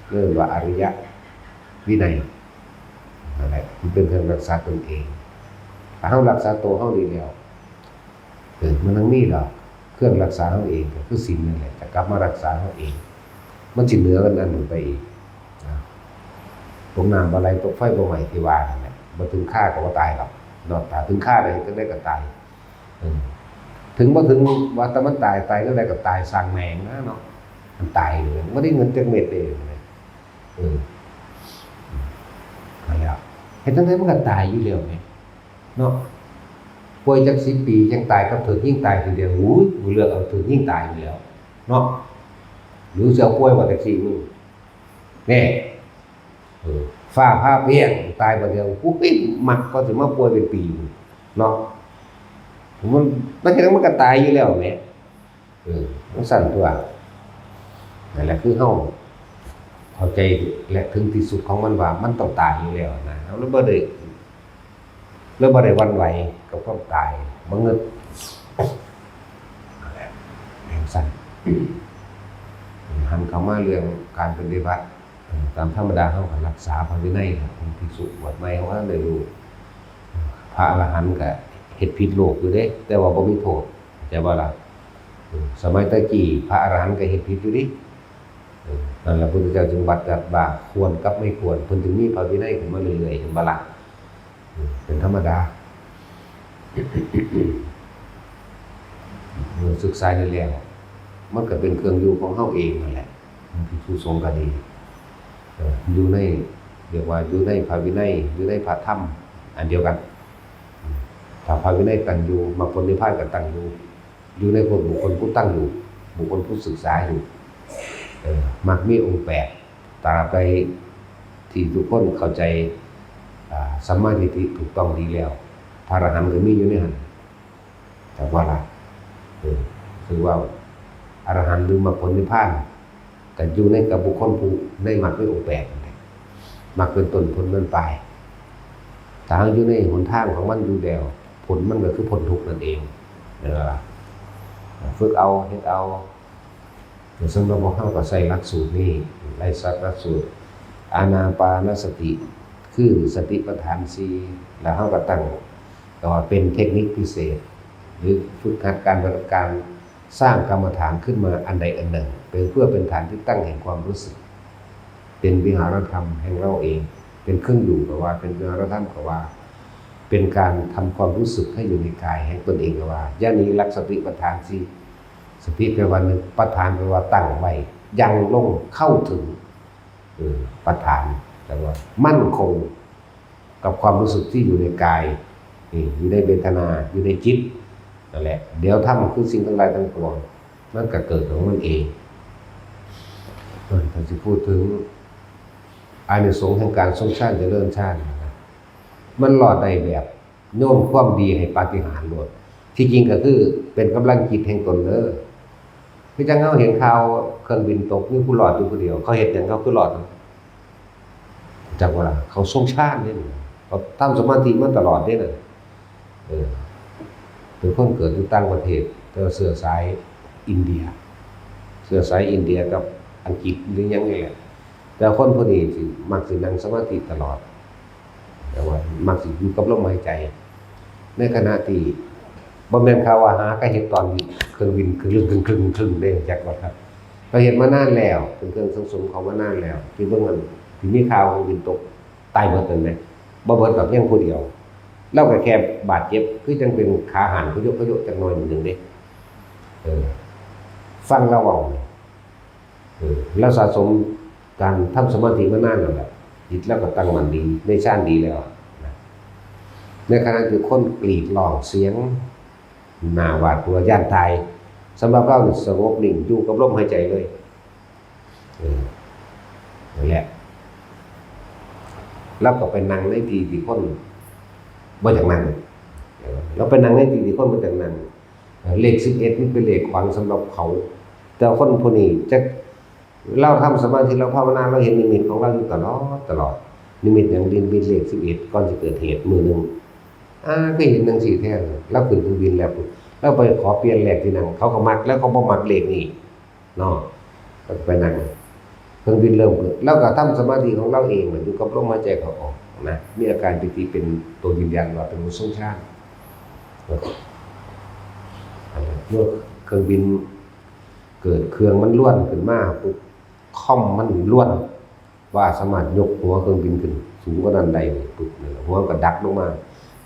เรียกว่าอริยวินัย นั่นแหละ มันเป็นเครื่องรักษาตนเอง ถ้าเฮารักษาตัวเฮาดีแล้ว เออ มันยังมีดอก เครื่องรักษาเฮาเองก็คือศีลนั่นแหละ จะกลับมารักษาเฮาเอง มันสิเหนือกันอันหนึ่งไปอีกนะ ตกน้ำบ่ไหล ตกไฟบ่ไหม้ที่ว่านั่นแหละ บ่ถึงคาก็บ่ตายหรอกเนาะ ถ้าถึงคาได้จั่งใดก็ตาย เออ ถึงบ่ถึงว่าแต่มันตาย ตายจั่งใดก็ตาย ซ่างแม่งนะเนาะ มันตายเลย บ่ได้เงินจักเม็ดเลย เออ นั่นแหละ เฮ็ดจั่งใดมันก็ตายอยู่แล้วแหม เนาะ ป่วยจักสิบปี จั่งตายกับถูกยิงตายทีเดียว โอ้ย กูเลือกเอาถูกยิงตายอยู่แล้ว เนาะ หรือสิเอาป่วยว่าจั่งซี้มึง แน่ เออ ฟ้าผ่าเปรี้ยง ตายบัดเดียว กู มักก็สิมาป่วยเป็นปี เนาะ มัน มันจั่งใดมันก็ตายอยู่แล้วแหม เออ มันซั่นตั่ว นั่นแหละคือเฮาเข้าใจและถึงที่สุดของมันว่ามันต้องตายอยู่แล้วนะ เฮาเลยบ่ได้ เลยบ่ได้หวั่นไหวกับความตาย บ่งึด นั่นแหละ จั่งซั่น หันเข้ามาเรื่องการปฏิบัติ เอ่อ ตามธรรมดาเฮาก็รักษาพระวินัยล่ะ พระภิกษุบวชใหม่เฮาก็ได้รู้ พระอรหันต์ก็เฮ็ดผิดโลกอยู่เด้ แต่ว่าบ่มีโทษ เข้าใจบ่ล่ะ เออ สมัยแต่กี้พระอรหันต์ก็เฮ็ดผิดอยู่เด้ เออ นั่นล่ะพุทธเจ้าจึงบัญญัติว่าควรกับไม่ควร เพิ่นจึงมีพระวินัยขึ้นมาเรื่อยๆ เห็นบ่ล่ะ เออ เป็นธรรมดา เมื่อศึกษาได้แล้ว มันก็เป็นเครื่องอยู่ของเฮาเองนั่นแหละ ภิกษุสงฆ์ก็ดี เอ่อ อยู่ใน เรียกว่าอยู่ในพระวินัย อยู่ในพระธรรม อันเดียวกัน ถ้าพระวินัยตั้งอยู่ มรรคผลนิพพานก็ตั้งอยู่ อยู่ในคนบุคคลผู้ตั้งอยู่ บุคคลผู้ศึกษาอยู่ เอ่อ มักมีองค์แปด ตราบใดที่ทุกคนเข้าใจ อ่า สัมมาทิฏฐิถูกต้องดีแล้ว พระอรหันต์ก็มีอยู่ในหั้น แต่ว่าล่ะ เออ คือว่าอรหันต์หรือมรรคผลนิพพาน ก็อยู่ในกับบุคคลผู้ในมรรคในองค์แปดนั่นแหละ มรรคเป็นต้น ผลเป็นปลาย ถ้าหากอยู่ในหนทางของมันอยู่แล้ว ผลมันก็คือพ้นทุกข์นั่นเอง เออ ฝึกเอา เฮ็ดเอา สำหรับพวกเฮาก็ใช้หลักสูตรนี้ ไลยศักดิ์หลักสูตร อานาปานสติ คือสติปัฏฐานสี่ แล้วเฮาก็ตั้ง ก็ว่าเป็นเทคนิคพิเศษ หรือฝึกหัดการปฏิบัติการสร้างกรรมฐานขึ้นมาอันใดอันหนึ่ง เป็นเพื่อเป็นฐานที่ตั้งแห่งความรู้สึก เป็นวิหารธรรมแห่งเราเอง เป็นเครื่องอยู่ก็ว่า เป็นวิหารธรรมก็ว่า เป็นการทำความรู้สึกให้อยู่ในกายแห่งตนเองก็ว่า อย่างนี้หลักสติปัฏฐานสี่ สติแปลว่านึก ปัฏฐานแปลว่าตั้งไว้ ยังลง เข้าถึง เออ ปัฏฐาน แปลว่ามั่นคงกับความรู้สึกที่อยู่ในกาย นี่ อยู่ในเวทนา อยู่ในจิต นั่นแหละ เดี๋ยวธรรมคือสิ่งทั้งหลายทั้งปวง มันก็เกิดของมันเอง เออ ถ้าสิพูดถึงอานิสงส์แห่งการทรงฌานเจริญฌานนะ มันรอดได้แบบโยนความดีให้ปาฏิหาริย์โลด ที่จริงก็คือเป็นกำลังจิตแห่งตนเด้อ คือจั่งเฮาเห็นข่าวเครื่องบินตก มีผู้รอดอยู่ผู้เดียว เขาเฮ็ดหยังเขาคือรอด จักว่าเขาทรงฌานเด้ เขาทำสมาธิมาตลอดเด้น่ะ เออ เป็นคนเกิดอยู่ต่างประเทศ แต่ว่าเชื้อสายอินเดีย เชื้อสายอินเดียกับอังกฤษหรือหยังนี่แหละ แต่คนผู้นี้สิมักสินั่งสมาธิตลอด แต่ว่ามักสิอยู่กับลมหายใจ ในขณะที่บ่แม่นข่าวว่าหาก็เห็นตอนเครื่องบินคลึ่งๆๆๆเด้ จักว่าครับ เขาเห็นมานานแล้ว เป็นเครื่องสังสมเขามานานแล้ว ที่เบิ่งมันที่มีข่าวเครื่องบินตก ตายเบิดนั่นแหละ บ่เบิดดอก ยังผู้เดียว ลาวก็แค่บาดเจ็บ คือจั่งเป็นขาหันขยุกขยกจักหน่อยหนึ่งเด้ เออ ฟังลาวเว้านี่ เออ ลาวสะสมการทำสมาธิมานานแล้วแหละ จิตลาวก็ตั้งมั่นดี ในฌานดีแล้วนะ ในขณะที่คนกรีดร้องเสียง น่าหวาดกลัว ย้านตาย สำหรับลาวนี่สงบนิ่ง อยู่กับลมหายใจเลย เออ นั่นแหละ ลาวก็ไปนั่งในที่ที่คนบ่อยากนั่ง เออ ลาวไปนั่งในที่ที่คนบ่อยากนั่ง เออ เลขสิบเอ็ดมันเป็นเลขขวัญสำหรับเขา แต่คนผู้นี้จัก ลาวทำสมาธิ ลาวภาวนา ลาวเห็นนิมิตของลาวอยู่ตลอด ตลอด นิมิตหยัง นิมิตเลขสิบเอ็ด ก่อนสิเกิดเหตุมื้อหนึ่ง อ่า ก็เห็นจั่งซี้แท้ ลาวขึ้นเครื่องบินแล้ว ลาวไปขอเปลี่ยนเลขที่นั่ง เขาก็มัก แล้วเขาบ่มักเลขนี้ เนาะ ก็ไปนั่ง เครื่องบินเริ่มขึ้น ลาวก็ทำสมาธิของลาวเองน่ะ อยู่กับลมหายใจเข้าออกนะ มีอาการปีติเป็นตัวยืนยันว่าเป็นผู้ทรงฌาน เมื่อเครื่องบินเกิดเครื่องมันล้วนขึ้นมาปุ๊บ คอมมันล้วน ว่าสามารถยกหัวเครื่องบินขึ้นสูงกว่านั้นได้ปุ๊บ นี่ล่ะ หัวมันก็ดักลงมา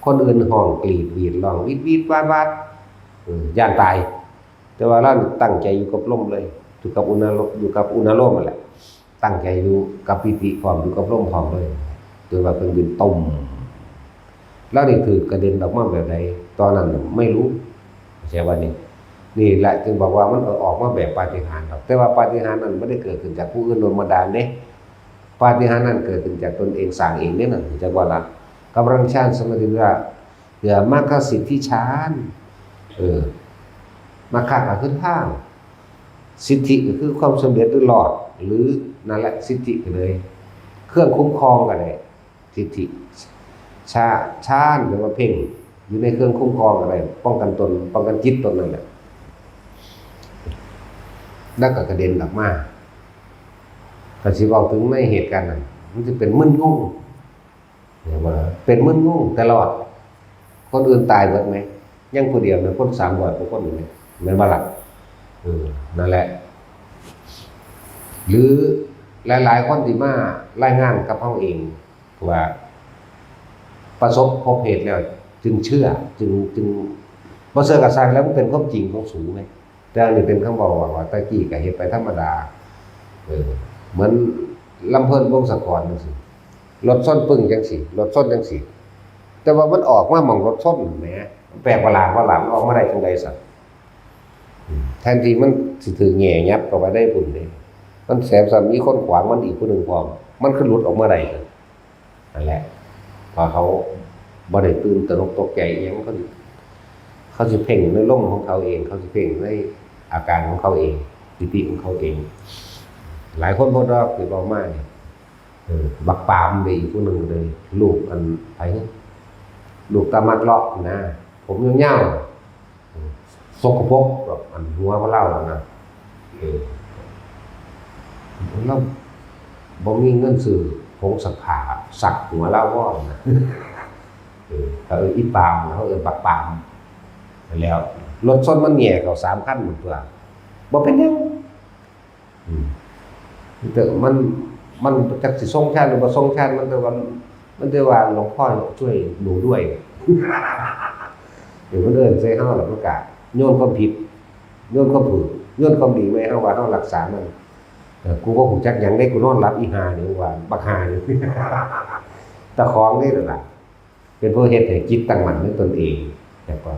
คนอื่นฮ้องกรีดหวีดร้องวีดวีดวาดวาด เออ ย้านตาย แต่ว่าลาวนี่ตั้งใจอยู่กับลมเลย อยู่กับอุณาโลม อยู่กับอุณาโลมนั่นแหละ ตั้งใจอยู่กับปีติพร้อม อยู่กับลมพร้อมเลย จนว่าเครื่องบินตุ้ม แล้วนี่ถือกกระเด็นออกมาแบบไหน ตอนนั้นน่ะไม่รู้ เข้าใจว่านี่ นี่แหละจึงบอกว่ามันออกมาแบบปาฏิหาริย์ครับ แต่ว่าปาฏิหาริย์นั้นไม่ได้เกิดขึ้นจากผู้อื่นโดนบันดาลเด้ ปาฏิหาริย์นั้นเกิดขึ้นจากตนเองสร้างเองเนี่ยนะ จะว่าละ กำลังฌานสมาธิว่า เดี๋ยวมรรคสิทธิฌาน เออ มรรคก็คือทาง สิทธิก็คือความสำเร็จหรือรอด หรือนั่นแหละ สิทธิก็เลย เครื่องคุ้มครองก็ได้ สิทธิ ชา ฌานแปลว่าเพ่ง อยู่ในเครื่องคุ้มครองก็ได้ ป้องกันตน ป้องกันจิตตนนั่นแหละ แล้วก็กระเด็นออกมา ก็สิเว้าถึงในเหตุการณ์นั้น มันจะเป็นมึนงง เห็นบ่ล่ะ เป็นมึนงงตลอด คนอื่นตายหมดไหม ยังผู้เดียวนะ คนสามร้อยกว่าคนอยู่ไหม แม่นบ่ล่ะ เออ นั่นแหละ หรือหลายๆคนที่มารายงานกับเฮาเอง ว่าประสบพบเหตุแล้วจึงเชื่อ จึง จึง บ่เชื่อก็ซ่าง แล้วมันเป็นความจริงของสูงไง แต่อันนี้เป็นคำเว้าว่า ว่าแต่กี้ก็เฮ็ดไปธรรมดา เออ เหมือนลำเพิ่นวงศกรจังซี่ รถชนปึ้งจังซี่ รถชนจังซี่ แต่ว่ามันออกมาหม่องรถชนแหม แปลกประหลาดว่าหลังออกมาได้จังใด๋ซั่น อืม แทนที่มันสิถืกแหง่ยับเข้าไปได้พุ่นเด้ มันแถมซ้ำมีคนขวางมันอีกผู้หนึ่งพร้อม มันคือหลุดออกมาได้ นั่นแหละ เพราะเขาบ่ได้ตื่นตระหนกตกใจอิหยัง เขาสิ เขาสิเพ่งในลมของเขาเอง เขาสิเพ่งในอาการของเขาเอง สติของเขาเอง หลายคนพวกเราคือเว้ามานี่ เออ บักปามเด้ อีกผู้หนึ่งเลย ลูกอันไผ ลูกตามักเลาะนะ ผมยาวๆ สกปรกแบบอันหัวเขาเล่านะ เออ เราบ่มีเงินซื้อผงซักผ้าซักหัวเล่าบ่นะ เออ เขาเอิ้นอีปาม เขาเอิ้นบักปาม แล้วรถชนมันแหง่เข้าสามคันหมดตัว บ่เป็นหยัง อืม แต่มัน มันจักสิทรงฌานหรือบ่ทรงฌาน มันแต่ว่า มันแต่ว่า "หลวงพ่อช่วยหนูด้วย" เดี๋ยวมันเอิ้นใส่เฮาแล้วมันก็โยนความผิด โยนความถูก โยนความดีไว้เฮา ว่าเฮารักษามัน เออ กูบ่ฮู้จักหยังเด้ กูนอนหลับอีห่านี่ ว่าบักห่านี่ ตาของนี่นั่นล่ะ เป็นผู้เฮ็ดให้จิตตั้งมั่นในตนเอง แล้วก็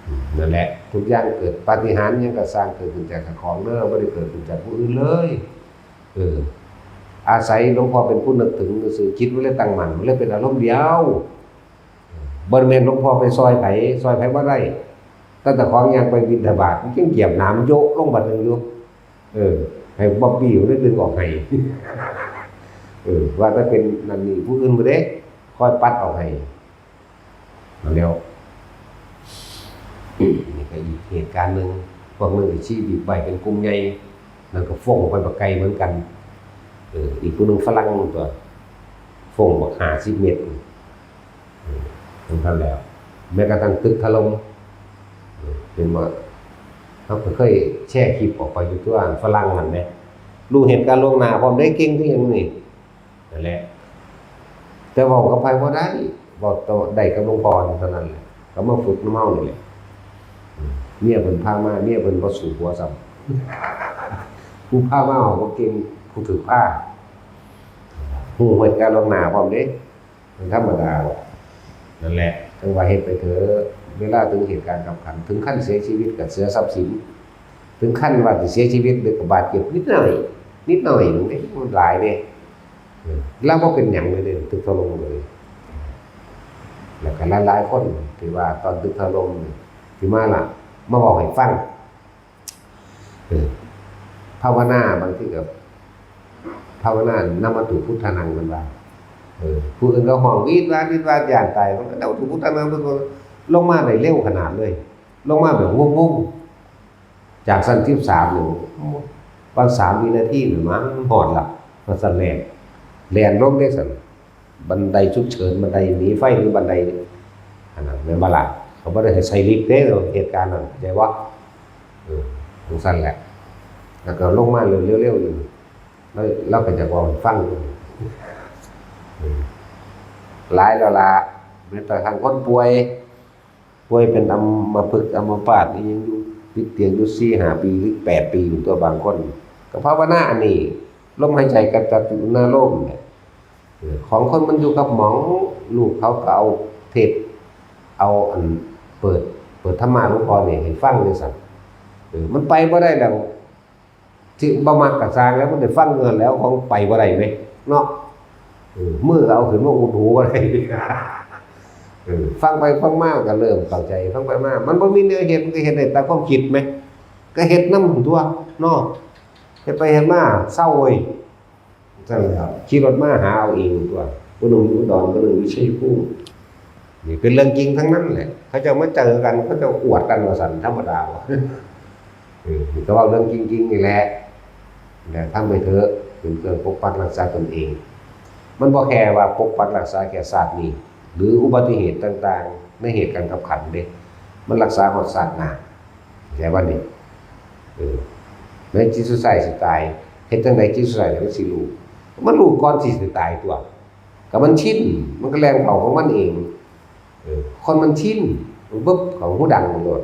อืม นั่นแหละ ทุกอย่างเกิดปาฏิหาริย์หยังก็ซ่างเกิดขึ้นจากเจ้าของเด้อ บ่ได้เกิดขึ้นจากผู้อื่นเลย เออ อาศัยหลวงพ่อเป็นผู้นึกถึงซื่อๆ จิตมันเลยตั้งมั่น มันเลยเป็นอารมณ์เดียว บ่แม่นหลวงพ่อไปซอยไผ ซอยไผบ่ได้ แต่เจ้าของย่างไปบิณฑบาต มันยังเหยียบหนามโยะลงบาดหนึ่งอยู่ เออ ให้บ๊อบบี้มันได้ดึงออกให้ เออ ว่าแต่เป็นนั่นนี่ผู้อื่นบ่เด้ คอยปัดออกให้ แล้ว นี่ก็อีกเหตุการณ์หนึ่ง พวกหนึ่งก็ขี่บิ๊กไบค์เป็นกลุ่มใหญ่ แล้วก็ฟ้งไปบักไกลเหมือนกัน เออ อีกผู้หนึ่งฝรั่งตัว ฟ้งบักห้าสิบเมตร เออ นั่นแล้ว แม้กระทั่งตึกถล่ม เออ เห็นบ่ เขาก็เคยแชร์คลิปออกไปอยู่ตัวฝรั่งนั่นแหละ รู้เหตุการณ์ล่วงหน้าพร้อมได้ เก่งคือหยังนี่ นั่นแหละ แต่เว้ากับไผบ่ได้ เว้าแต่ได้กับหลวงพ่อเท่านั้นแหละ ก็มาฝึกนำเฮานี่แหละ อืม เมียเพิ่นพามา เมียเพิ่นบ่สู้ผัวซ้ำ ผู้พามาเว้าบ่เก่ง ผู้ถืกพา ฮู้เหตุการณ์ล่วงหน้าพร้อมเด้ มันธรรมดา นั่นแหละ จั่งว่าเฮ็ดไปเถอะ เวลาถึงเหตุการณ์คับขัน ถึงขั้นเสียชีวิตก็เสียทรัพย์สิน ถึงขั้นว่าสิเสียชีวิตหรือก็บาดเจ็บนิดหน่อย นิดหน่อยหนึ่งเด้ มันหลายเด้ เออ ลาวบ่เป็นหยังเลยเด้ ตึกถล่มเลย แล้วก็หลายๆคนที่ว่าตอนตึกถล่มนี่ ที่มาล่ะ มาเว้าให้ฟัง เออ ภาวนาบางทีก็ ภาวนานำมาตุพุทธานัง มันว่า เออ ผู้อื่นก็ฮ้องวีดวาดวีดวาดย้านตาย มันก็นำมาตุพุทธานัง เพิ่นก็ลงมาได้เร็วขนาดเลย ลงมาแบบงงๆ จากชั้นสิบสามนี่ ประมาณสามวินาทีนี่มั้ง ฮอดละ ว่าซั่นแหละ แล่นลงเด้ซั่น บันไดฉุกเฉิน บันไดหนีไฟหรือบันได อันนั้นแม่นบ่ล่ะ เขาบ่ได้ให้ใส่ลิฟต์เด้ เหตุการณ์นั้น เข้าใจบ่ เออ จั่งซั่นแหละ แล้วก็ลงมาเร็วๆ เร็วๆ แล้ว แล้วก็จะเว้าให้ฟัง เออ หลายแล้วล่ะ แม้กระทั่งคนป่วย ป่วยเป็นอัมพฤกษ์อัมพาตอีหยังอยู่ ติดเตียงอยู่สี่ห้าปี หรือแปดปี ตัวบางคน ก็ภาวนาอันนี้ ลมหายใจกระจับอยู่หน้าโลมเนี่ย เออ ของคนมันอยู่กับหม่อง ลูกเขาก็เอา เทศน์ เอาอันเปิด เปิดธรรมะหลวงพ่อนี่ให้ฟังจั่งซั้น เออ มันไปบ่ได้แล้ว ที่บ่มักก็ซ่างแล้ว มันได้ฟังเงินแล้ว ของไปบ่ได้เว้ย เนาะ เออ มือก็เอาขึ้นมาอุดหูบ่ได้ เออ ฟังไปฟังมาก็เริ่มเข้าใจ ฟังไปมา มันบ่มีแนวเฮ็ด มันก็เฮ็ดได้แต่ความคิดแหม ก็เฮ็ดนำตั๊ว เนาะ เฮ็ดไปเฮ็ดมาเซาเว้ย ซั่นแหละครับ ขี่รถมาหาเอาเองตั๊ว ผู้หนึ่งอยู่อุดร ผู้หนึ่งอยู่ชัยภูมิ นี่เป็นเรื่องจริงทั้งนั้นแหละ เขาเจ้ามาเจอกัน เขาเจ้าอวดกันว่าซั่น ธรรมดา เออ ก็เว้าเรื่องจริงๆนี่แหละ แต่ทำไปเถอะ เป็นเครื่องปกปักรักษาตนเอง มันบ่แค่ว่าปกปักรักษาแค่ชาตินี้ หรืออุบัติเหตุต่างๆ ในเหตุการณ์คับขันเด้ มันรักษาฮอดชาติหน้า เข้าใจบ่นี่ เออ ในจิตสุดท้ายสิตาย เฮ็ดจั่งใดจิตสุดท้ายมันสิรู้ มันรู้ก่อนที่สิตายตั๊ว ก็มันชิน มันก็แล่นเข้าของมันเอง เออ คนมันชิน มันปึ๊บ เข้าหูดังโลด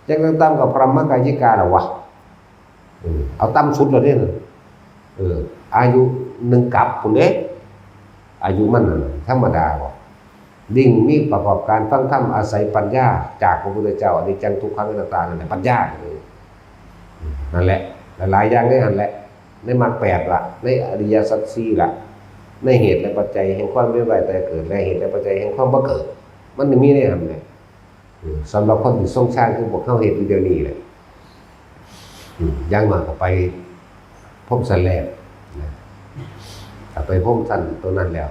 จั่งต่ำๆก็พรหมกายิกาแล้ววะ เออ เอาต่ำสุดแล้วเด้ เออ อายุหนึ่งกัปพุ้นเด้ อายุมันนั่นน่ะ ธรรมดาบ่ ยิ่งมีประกอบการฟังธรรมอาศัยปัญญาจากพระพุทธเจ้า อนิจจังทุกขังอนัตตานั่นแหละ ปัญญาเลย นั่นแหละ หลายๆอย่างในหั่นแหละ ในมรรคแปดล่ะ ในอริยสัจสี่ล่ะ ในเหตุและปัจจัยแห่งความเวียนว่ายตายเกิด และเหตุและปัจจัยแห่งความบ่เกิด มันมีในหั่นแหละ อืม สำหรับคนที่ทรงฌานคือพวกเฮาเฮ็ดอยู่เดี๋ยวนี้แหละ อืม อย่างน้อยก็ไปพรหมชั้นแรกนะ ถ้าไปพรหมชั้นตัวนั้นแล้ว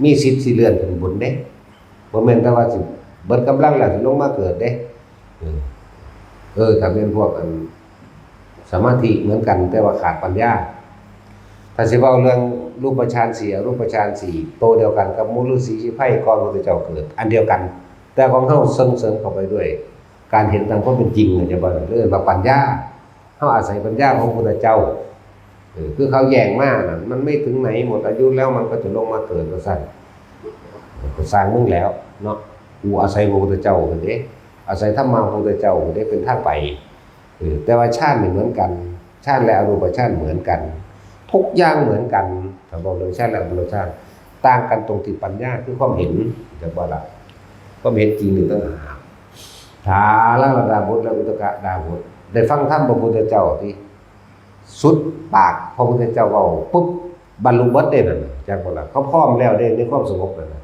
มีสิทธิ์สิเลื่อนขึ้นบนเด้ บ่แม่นแต่ว่าสิเบิดกำลังแล้วสิลงมาเกิดเด้ เออ เออ ถ้าเป็นพวกอันสมาธิเหมือนกัน แต่ว่าขาดปัญญา ถ้าสิเว้าเรื่องรูปฌานสี่ อรูปฌานสี่ โตเดียวกันกับหมู่ฤๅษีชีไพรก่อนพระพุทธเจ้าเกิด อันเดียวกัน แต่ของเฮาเสริมๆเข้าไปด้วยการเห็นตามความเป็นจริง เข้าใจบ่ เรียกว่าปัญญา เฮาอาศัยปัญญาของพระพุทธเจ้า เออ คือเขาแยกมาน่ะ มันไม่ถึงไหนหมดอายุแล้วมันก็จะลงมาเกิดว่าซั่น ก็ซ่างมึงแล้วเนาะ กูอาศัยพระพุทธเจ้าเด้ อาศัยธรรมะพระพุทธเจ้าเด้ เป็นทางไป เออ แต่ว่าฌานนี่เหมือนกัน ฌานและอรูปฌานเหมือนกัน ทุกอย่างเหมือนกัน ถ้าบอกเรื่องฌานและอรูปฌาน ต่างกันตรงที่ปัญญาคือความเห็น เข้าใจบ่ล่ะ ความเห็นจริงนี่ต่างหาก ทาราดาบทและอุทกดาบท ได้ฟังธรรมพระพุทธเจ้าที่สุดปากพระพุทธเจ้าเว้าปุ๊บ บรรลุเบิดเด้นั่นน่ะ จักบ่ล่ะ เขาพร้อมแล้วเด้ในความสงบนั่นน่ะ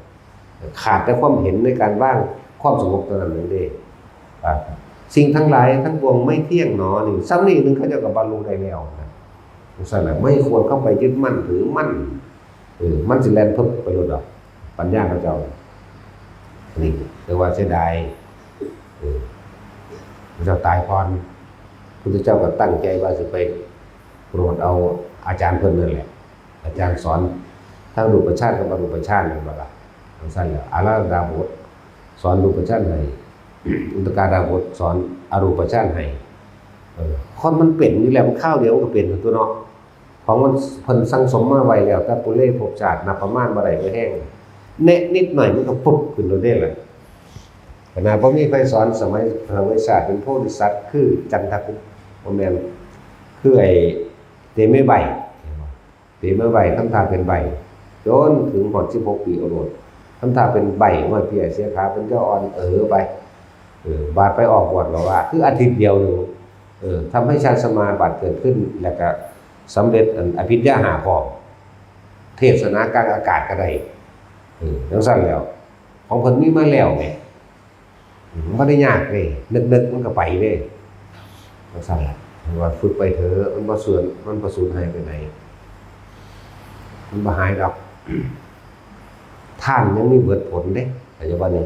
ขาดแต่ความเห็นในการวางความสงบเท่านั้นเองเด้ อ่า สิ่งทั้งหลายทั้งปวงไม่เที่ยงหนอ นี่ ส่ำนี้หนึ่งเขาเจ้าก็บรรลุได้แล้วนะ จั่งซั่นแหละ ไม่ควรเข้าไปยึดมั่นถือมั่น เออ มันสิแล่นเพิบไปโลดดอก ปัญญาเขาเจ้า นี่เรียกว่าเสียดาย เออ พระเจ้าตายก่อน พุทธเจ้าก็ตั้งใจว่าสิไปโปรดเอาอาจารย์เพิ่นนั่นแหละ อาจารย์สอนทั้งรูปฌานกับอรูปฌานนั่นบ่ล่ะ จั่งซั่นแหละ อาราธนาบทสอนรูปฌานให้ อุทกดาบทสอนอรูปฌานให้ เออ คนมันเป็นอยู่แล้ว มันคราวเดียวมันก็เป็นตัวเนาะ ของมันเพิ่นสั่งสมมาไว้แล้ว แต่ปุเรภพชาตินับประมาณบ่ได้บ่แฮง แนะนิดหน่อยมันก็ปุ๊บขึ้นโลดเด้ล่ะ ขนาดบ่มีไผสอนสมัยพระเวสสันดรเป็นโพธิสัตว์คือจันทกุ บ่แม่น คือไอ้เตมีใบ เตมีใบทำท่าเป็นใบ จนถึงฮอดสิบหกปีเอาโลด ทำท่าเป็นใบ ห้อยเพี้ยเสียขา เป็นเจ้าอ่อนเอ๋อไป เออ บาดไปออกบวชก็ว่า คืออาทิตย์เดียวหนึ่ง เออ ทำให้ฌานสมาบัติเกิดขึ้น แล้วก็สำเร็จอันอภิญญาห้าพร้อม เทศนากลางอากาศก็ได้ เออ จั่งซั่นแล้ว ของเพิ่นมีมาแล้วแหม อืม มันบ่ได้ยากเด้ นึกๆมันก็ไปเด้ จั่งซั่นล่ะ ว่าฝึกไปเถอะ มันบ่สูญ มันบ่สูญหายไปไหน มันบ่หายดอก ทานยังมีเบิดผลเด้ ปัจจุบันนี้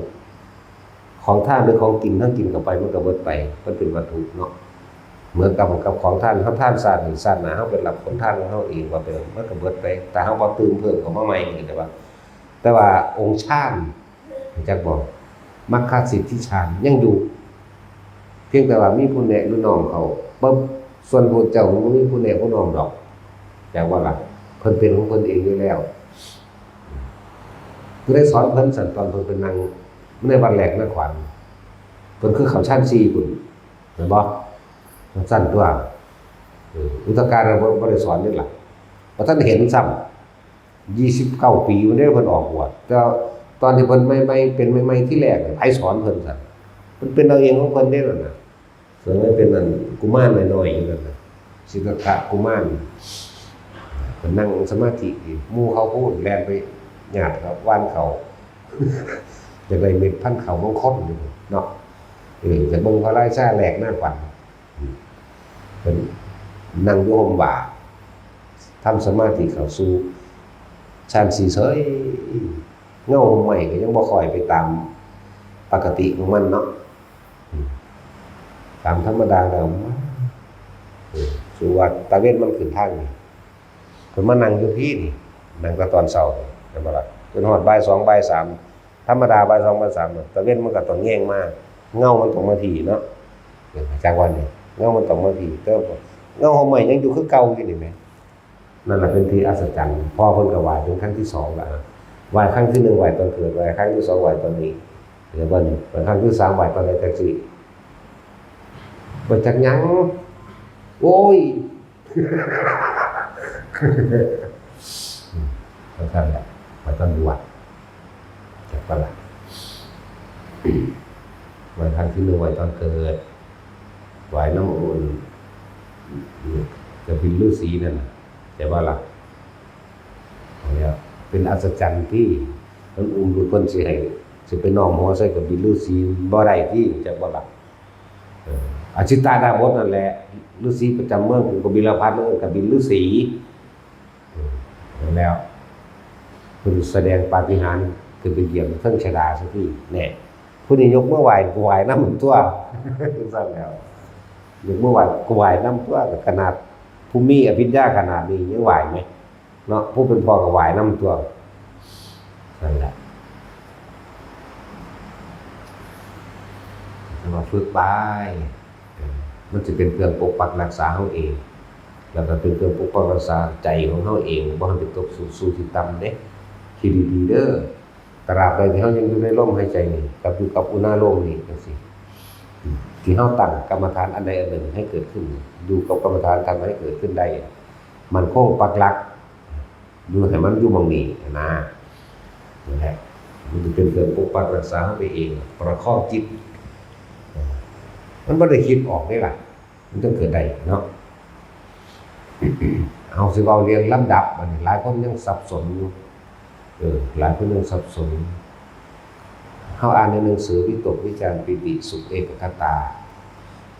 ของทานหรือของกิน ถ้ากินเข้าไปมันก็เบิดไป มันเป็นวัตถุเนาะ เหมือนกับ กับของทาน เฮาทานชาตินี้ ชาติหน้าเฮาไปรับผลทานของเฮาเองว่าไป มันก็เบิดไป แต่เฮาบ่ตื่มเพิ่มเข้ามาใหม่นี่ แต่ว่า แต่ว่าองค์ฌาน รู้จักบ่ มัคคสิทธิฌานยังอยู่ เพียงแต่ว่ามีผู้แนะหรือน้อมเข้า ปึ๊บ ส่วนพระเจ้าบ่มีผู้แนะผู้น้อมดอก จักว่าล่ะ เพิ่นเป็นของเพิ่นเองอยู่แล้ว ผู้ใดสอนเพิ่น ซั่น ตอนเพิ่นไปนั่งในวัดแรกนคร เพิ่นคือเข้าฌานสี่พุ้น แม่นบ่ จั่งซั่นตั๊ว เออ อุทกดาบทบ่ได้สอนเด้ล่ะ บ่ทันเห็นซ้ำ ยี่สิบเก้าปีอยู่เด้เพิ่นออกบวช แต่ ตอนที่เพิ่นใหม่ๆ เป็นใหม่ๆ ที่แรกน่ะ ไผสอนเพิ่นซั่น? เพิ่นเป็นเอาเองของเพิ่นเด้นั่นน่ะ ส่วนมันเป็นนั่นกุมารน้อยๆ อยู่นั่นน่ะ สิทธัตถะกุมาร เพิ่นนั่งสมาธิอยู่ หมู่เขาพู้นแล่นไปหยาดครับ หว่านข้าว อยากได้เม็ดพันธุ์ข้าวมงคลอยู่เนาะ เออ จะเบิ่งพระราชาแลกหน้าขวัญ เพิ่นนั่งอยู่ฮ่มว่า ทำสมาธิเข้าสู่ฌานสี่เฉย เงาฮ่มไม้ก็ยังบ่ค่อยไปตามปกติของมันเนาะ อืม ตามธรรมดาแล้ว เออ สู่ว่าตะเว็นมันขึ้นทางนี่ เพิ่นมานั่งอยู่พี้นี่ นั่งแต่ตอนเช้า แม่นบ่ล่ะ จนฮอดบ่ายสอง บ่ายสาม ธรรมดาบ่ายสอง บ่ายสาม ตะเว็นมันก็ต้องแยงมา เงามันต้องมาพี้เนาะ เออ จากวันนี้ เงามันต้องมาพี้ แต่ว่าเงาฮ่มไม้ยังอยู่คือเก่าอยู่นี่แหม นั่นแหละเป็นที่อัศจรรย์ พ่อเพิ่นก็ไหว้เป็นครั้งที่สองแล้วนะ ไหว้ครั้งที่หนึ่งไหว้ตอนเกิด ไหว้ครั้งที่สองไหว้ตอนนี้ เดี๋ยวบัดนี้ ไหว้ครั้งที่สามไหว้ตอนใดจักสิ บ่จักหยัง โอ้ย อืม จังซั่นแหละ ไหว้ตอนบวช จักบ่ล่ะ ไหว้ครั้งที่หนึ่งไหว้ตอนเกิด ไหว้นำองค์ กบิลฤๅษีนั่นน่ะ ใช่บ่ล่ะ? อันเนี้ยเป็นอัศจรรย์ที่มันอุ้มลูกเพิ่นสิให้ สิไปน้อมหัวใส่กบิลฤๅษีบ่ได้ติ จักบ่ล่ะ? เออ อจิตตาดาบสนั่นแหละ ฤๅษีประจำเมืองกบิลพัสดุ์ กบิลฤๅษี เออ นั่นแล้ว เพิ่นแสดงปาฏิหาริย์ขึ้นไปเหยียบเทิงชดาสักที แน่ ผู้นี้ยกมือไหว้ กูไหว้นำตัว จังซั่นแล้ว ยกมือไหว้ กูไหว้นำตัว ขนาดผู้มีอภิญญาขนาดนี้ยังไหว้ไหม เนาะ ผู้เป็นพ่อก็ไหว้นำตัว นั่นแหละ แต่ว่าฝึกไป เออ มันจะเป็นเครื่องปกปักรักษาเฮาเอง แล้วก็เป็นเครื่องปกปักรักษาใจของเฮาเอง บ่ให้ไปตกสู่ สู่ที่ต่ำเด้ คิดดีๆ เด้อ ตราบใดที่เฮายังอยู่ในลมหายใจนี่ กับอยู่กับอุณาโลมนี่จังซี่ ที่เฮาตั้งกรรมฐานอันใดอันหนึ่งให้เกิดขึ้น อยู่กับกรรมฐานทำให้เกิดขึ้นได้ มั่นคงปักหลัก อยู่ให้มันอยู่หม่องนี้นะ นั่นแหละ มันจะเป็นเครื่องปกปักรักษาเฮาไปเอง ประคองจิต มันบ่ได้คิดออกเด้ล่ะ มันจั่งเกิดได้เนาะ เอาสิเว้าเรื่องลำดับ บัดนี้หลายคนยังสับสนอยู่ เออ หลายคนยังสับสน เฮาอ่านในหนังสือวิตกวิจารปีติสุขเอกคตา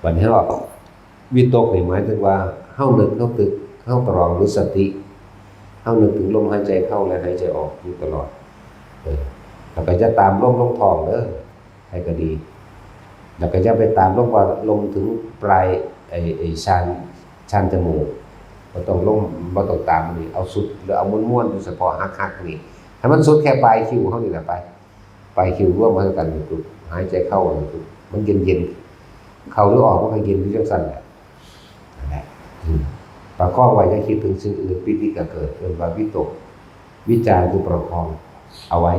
บัดนี้เฮา วิตกนี่หมายถึงว่าเฮานึก เฮาตึก เฮาตรองหรือสติ เฮานึกถึงลมหายใจเข้าและหายใจออกอยู่ตลอด เออ แล้วก็อย่าตามลมลงท้องเด้อ ใผก็ดี แล้วก็อย่าไปตามลมว่าลมถึงปลาย ไอ้ ไอ้ชาน ชานจมูก บ่ต้องลง บ่ต้องตามนี่ เอาสุด หรือเอาม้วนๆ อยู่เฉพาะฮักๆ นี่ ให้มันสุดแค่ปลายคิ้วเฮานี่แหละไป ปลายคิ้วรวมเข้ากันนี่ปุ๊บ หายใจเข้านี่ปุ๊บ มันเย็นๆ เข้าหรือออกมันก็เย็นอยู่จังซั่นแหละ นั่นแหละ อืม ประคองไว้ อย่าคิดถึงสิ่งอื่น ปีติก็เกิด เอิ้นว่าวิตก วิจารคือประคองเอาไว้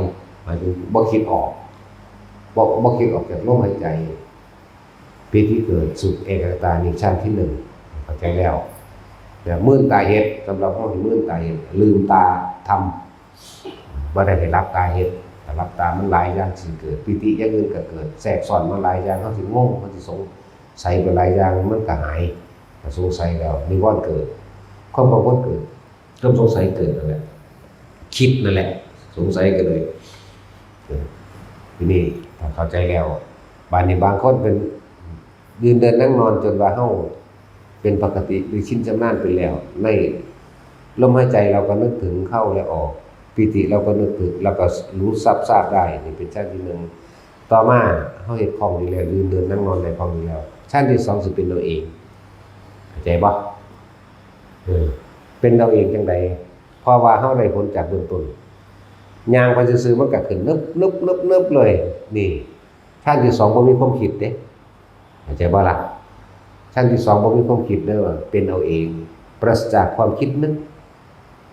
หมายถึงบ่คิดออก บ่ บ่คิดออกจากลมหายใจ ปีติเกิด สุขเอกคตา นี่ฌานที่หนึ่ง เข้าใจแล้ว แบบมื่นตาเฮ็ด สำหรับเฮานี่มื่นตาเฮ็ด ลืมตาทำ บ่ได้ให้หลับตาเฮ็ด ถ้าหลับตามันหลายอย่างสิเกิด ปีติอย่างอื่นก็เกิด แทรกซ้อนมาหลายอย่าง เฮาสิงง เฮาสิสงสัยไปหลายอย่าง มันก็หาย ถ้าสงสัยแล้ว นิวรณ์เกิด ความกังวลเกิด ความสงสัยเกิดนั่นแหละ คิดนั่นแหละ สงสัยก็เลย เออ ทีนี้ถ้าเข้าใจแล้ว บาดนี้บางคนเป็น ยืนเดินนั่งนอนจนว่าเฮาเป็นปกติหรือชินชำนาญไปแล้ว ในลมหายใจเราก็นึกถึงเข้าและออก ปีติเราก็นึกถึง แล้วก็รู้ซาบๆ ได้ นี่เป็นฌานที่หนึ่ง ต่อมาเฮาเฮ็ดคล่องดีแล้ว ยืนเดินนั่งนอนได้คล่องดีแล้ว ฌานที่สองสิเป็นเอาเอง เข้าใจบ่? เออ เป็นเอาเองจังใด? เพราะว่าเฮาได้ผลจากเบื้องต้น ย่างไปซื่อๆ มันก็ขึ้นนึบๆๆๆ เลย นี่ ฌานที่สองบ่มีความคิดเด้ เข้าใจบ่ล่ะ? ฌานที่สองบ่มีความคิดเด้อ เป็นเอาเอง ปราศจากความคิดนึก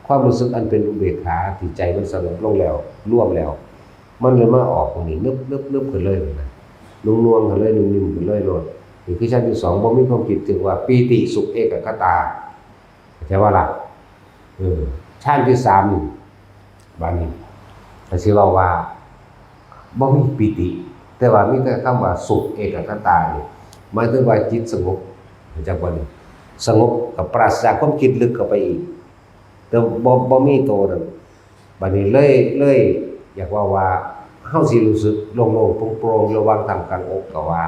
ความรู้สึกอันเป็นอุเบกขาที่ใจมันสงบลงแล้ว รวมแล้ว มันเลยมาออกตรงนี้ นึบๆๆ ขึ้นเลยนะ นุ่มนวลขึ้นเลย นุ่มนิ่มขึ้นเลยโลด นี่คือฌานที่สอง บ่มีความคิด จึงว่าปีติสุขเอกคตา เข้าใจบ่ล่ะ? เออ ฌานที่สามนี่ บาดนี้ ก็สิเว้าว่า บ่มีปีติ แต่ว่ามีแต่คำว่าสุขเอกคตานี่ หมายถึงว่าจิตสงบ จักว่านี่ สงบกับปราศจากความคิดลึกเข้าไปอีก แต่บ่ บ่มีโตนั้น บัดนี้เลย เลย อยากว่าว่า เฮาสิรู้สึกโล่งๆ โปร่งๆ ระหว่างท่ามกลางอกก็ว่า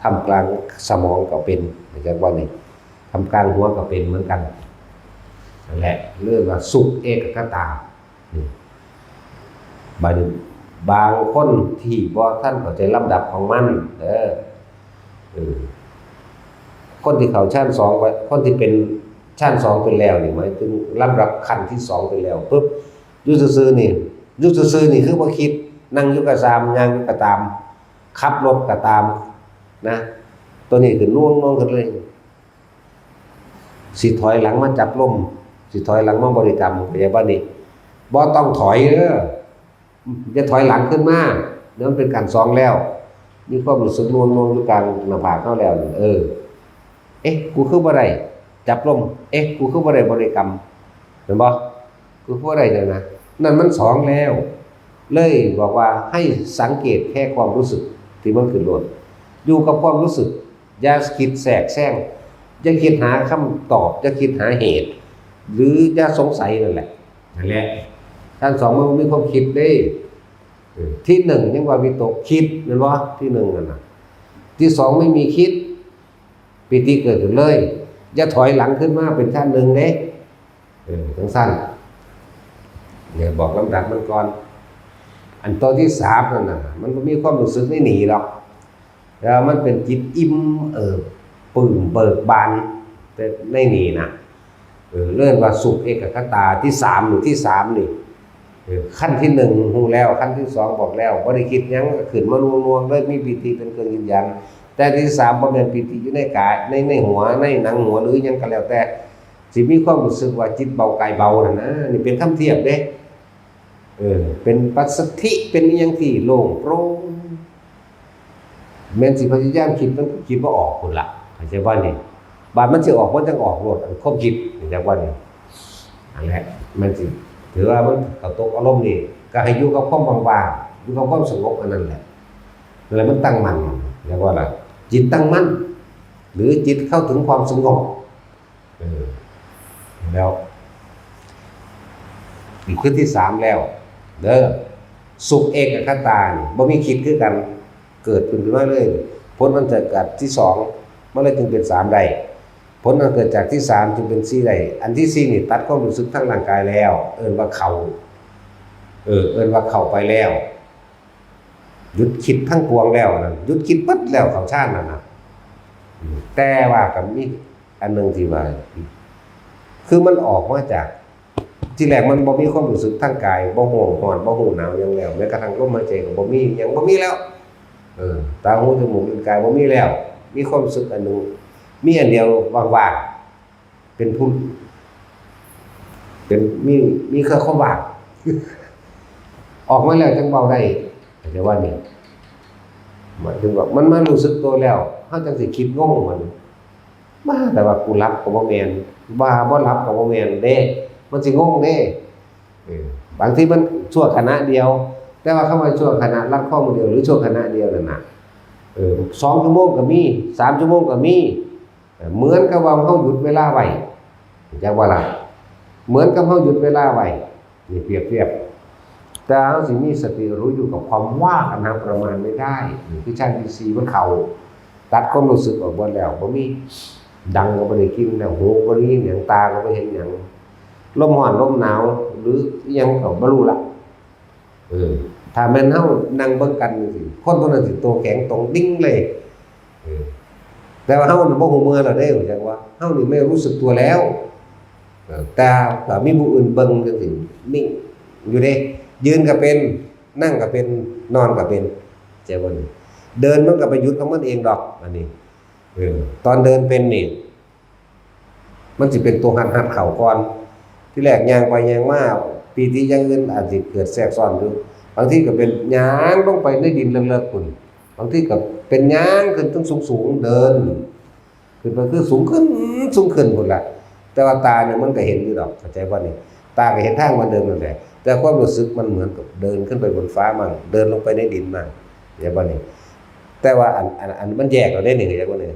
ท่ามกลางสมองก็เป็น จักว่านี่ ท่ามกลางหัวก็เป็นเหมือนกัน นั่นแหละ เรียกว่าสุขเอกคตา นี่ บาง บางคนที่บ่ทันเข้าใจลำดับของมัน เด้อ เออ คนที่เข้าฌานสองไป คนที่เป็นฌานสองเป็นแล้วนี่ หมายถึงลำดับขั้นที่สองไปแล้วปุ๊บ อยู่ซื่อๆ นี่ อยู่ซื่อๆ นี่คือบ่คิด นั่งอยู่ก็ตาม ย่างอยู่ก็ตาม ขับรถก็ตาม นะ ตัวนี้คือน่วงๆ ขึ้นเลย สิถอยหลังมาจับลม สิถอยหลังมาบริกรรม เข้าใจบ่นี่ บ่ต้องถอยเด้อ อย่าถอยหลังขึ้นมา เดี๋ยวมันเป็นการสองแล้ว มีความรู้สึกน่วงๆ อยู่กลางหน้าผากเฮาแล้วนี่ เออ เอ๊ะ กูคือบ่ได้จับลม เอ๊ะ กูคือบ่ได้บริกรรม เห็นบ่ กูคือบ่ได้นั่นนะ นั่นมันสองแล้ว เลยบอกว่าให้สังเกตแค่ความรู้สึกที่มันขึ้นโลด อยู่กับความรู้สึก อย่าคิดแทรกแซง อย่าคิดหาคำตอบ อย่าคิดหาเหตุ หรืออย่าสงสัยนั่นแหละ นั่นแหละ ฌานสองมันบ่มีความคิดเด้ เออ ที่หนึ่งยังว่าวิตกคิด แม่นบ่ ที่หนึ่งนั่นน่ะ ที่สองไม่มีคิด ปีติเกิดขึ้นเลย อย่าถอยหลังขึ้นมาเป็นฌานหนึ่งเด้ เออ จังซั่น เนี่ย บอกลำดับมันก่อน อันตัวที่สามนั่นน่ะ มันบ่มีความรู้สึกในนี่ดอก แล้วมันเป็นจิตอิ่มเอิบปลื้มเบิกบาน แต่ในนี่นะ เออ เรียกว่าสุขเอกคตาที่สาม หรือที่สามนี่ เออ ขั้นที่หนึ่งฮู้แล้ว ขั้นที่สองบอกแล้ว บ่ได้คิดหยัง ก็ขึ้นมาน่วงๆ เลย มีปีติเป็นเครื่องยืนยัน แต่ที่สามบ่แม่นปีติอยู่ในกาย ใน ในหัว ในหนังหัว หรือหยังก็แล้วแต่ สิมีความรู้สึกว่าจิตเบากายเบานั่นนะ นี่เป็นคำเทียบเด้ เออ เป็นปัสสัทธิ เป็นอิหยังที่โล่งโปร่ง แม่นสิพยายามคิด มันก็คิดบ่ออกพุ้นล่ะ เข้าใจบ่นี่ บาดมันสิออก มันจั่งออกโลด อันความคิด เข้าใจบ่นี่ อันแหละ มันสิ ถือว่ามันเข้าตกอารมณ์นี่ ก็ให้อยู่กับความว่างๆ อยู่กับความสงบอันนั้นแหละ นั่นแหละมันตั้งมั่น เรียกว่าอะไร จิตตั้งมั่น หรือจิตเข้าถึงความสงบ เออ แล้ว นี่คือที่สามแล้ว เด้อ สุขเอกคตานี่ บ่มีคิดคือกัน เกิดขึ้นมาเลย ผลมันเกิดจากที่สอง มันเลยจึงเป็นสามได้ ผลมันเกิดจากที่สามจึงเป็นสี่ได้ อันที่สี่นี่ตัดความรู้สึกทางร่างกายแล้ว เอิ้นว่าเข้า เออ เอิ้นว่าเข้าไปแล้ว หยุดคิดทั้งปวงแล้วนะ หยุดคิดเบิดแล้ว เข้าฌานนั่นนะ แต่ว่าก็มีอันหนึ่งที่ว่า คือมันออกมาจาก ที่แรกมันบ่มีความรู้สึกทางกาย บ่ฮู้ร้อน บ่ฮู้หนาวหยังแล้ว แม้กระทั่งลมหายใจก็บ่มี หยังบ่มีแล้ว เออ ตา หู จมูก ลิ้น กาย บ่มีแล้ว มีความรู้สึกอันหนึ่ง มีอันเดียวว่างๆ เป็นผู้ เป็น มี มีแค่ความว่าง ออกมาแล้วจั่งเว้าได้ เข้าใจบ่นี่ หมายถึงว่ามันมารู้สึกตัวแล้ว เฮาจั่งสิคิดงงมัน ว่าแต่ว่ากูหลับก็บ่แม่น ว่าบ่หลับก็บ่แม่นเด้ มันสิงงเด้ เออ บางทีมันชั่วขณะเดียว แต่ว่าคำว่าชั่วขณะลัดข้อมือเดียว หรือชั่วขณะเดียวนั่นน่ะ เออ สองชั่วโมงก็มี สามชั่วโมงก็มี เออ เหมือนกับว่าเฮาหยุดเวลาไว้ จักว่าล่ะ เหมือนกับเฮาหยุดเวลาไว้ นี่เปรียบเทียบ แต่เฮาสิมีสติรู้อยู่กับความว่างอันหาประมาณไม่ได้ นี่คือฌานที่สี่มันเข้า ตัดความรู้สึกออกหมดแล้ว บ่มี ดังก็บ่ได้กินแล้ว หูบ่ได้ยินหยัง ตาก็บ่เห็นหยัง ลมร้อนลมหนาว หรืออิหยังก็บ่รู้ละ เออ ถ้าแม่นเฮานั่งเบิ่งกันจั่งซี้ คนผู้นั้นสิตัวแข็งตรงดิ่งเลย เออ แต่ว่าเฮานี่บ่ฮู้เมื่อแล้วเด้ จังว่า เฮานี่ไม่รู้สึกตัวแล้ว เออ แต่ถ้ามีผู้อื่นเบิ่งจั่งซี้ นิ่งอยู่เด้ ยืนก็เป็น นั่งก็เป็น นอนก็เป็น เข้าใจบ่นี่ เดินมันก็ไปหยุดของมันเองดอก อันนี้ เออ ตอนเดินเป็นนี่ มันสิเป็นตัวหัด หัดเข้าก่อน ที่แรกย่างไปย่างมา ปีติอย่างอื่นอาจสิเกิดแทรกซ้อนอยู่ บางทีก็เป็นย่างลงไปในดินเลิกๆ พุ้น บางทีก็เป็นย่างขึ้นเทิงสูงๆ เดิน ขึ้นไปคือสูงขึ้น สูงขึ้นพุ้นล่ะ แต่ว่าตาเนี่ยมันก็เห็นอยู่ดอก เข้าใจบ่นี่ ตาก็เห็นทางเหมือนเดิมนั่นแหละ แต่ความรู้สึกมันเหมือนกับเดินขึ้นไปบนฟ้ามั่ง เดินลงไปในดินมั่ง เห็นบ่นี่ แต่ว่าอัน อัน อันมันแยกออกได้นี่ เห็นบ่นี่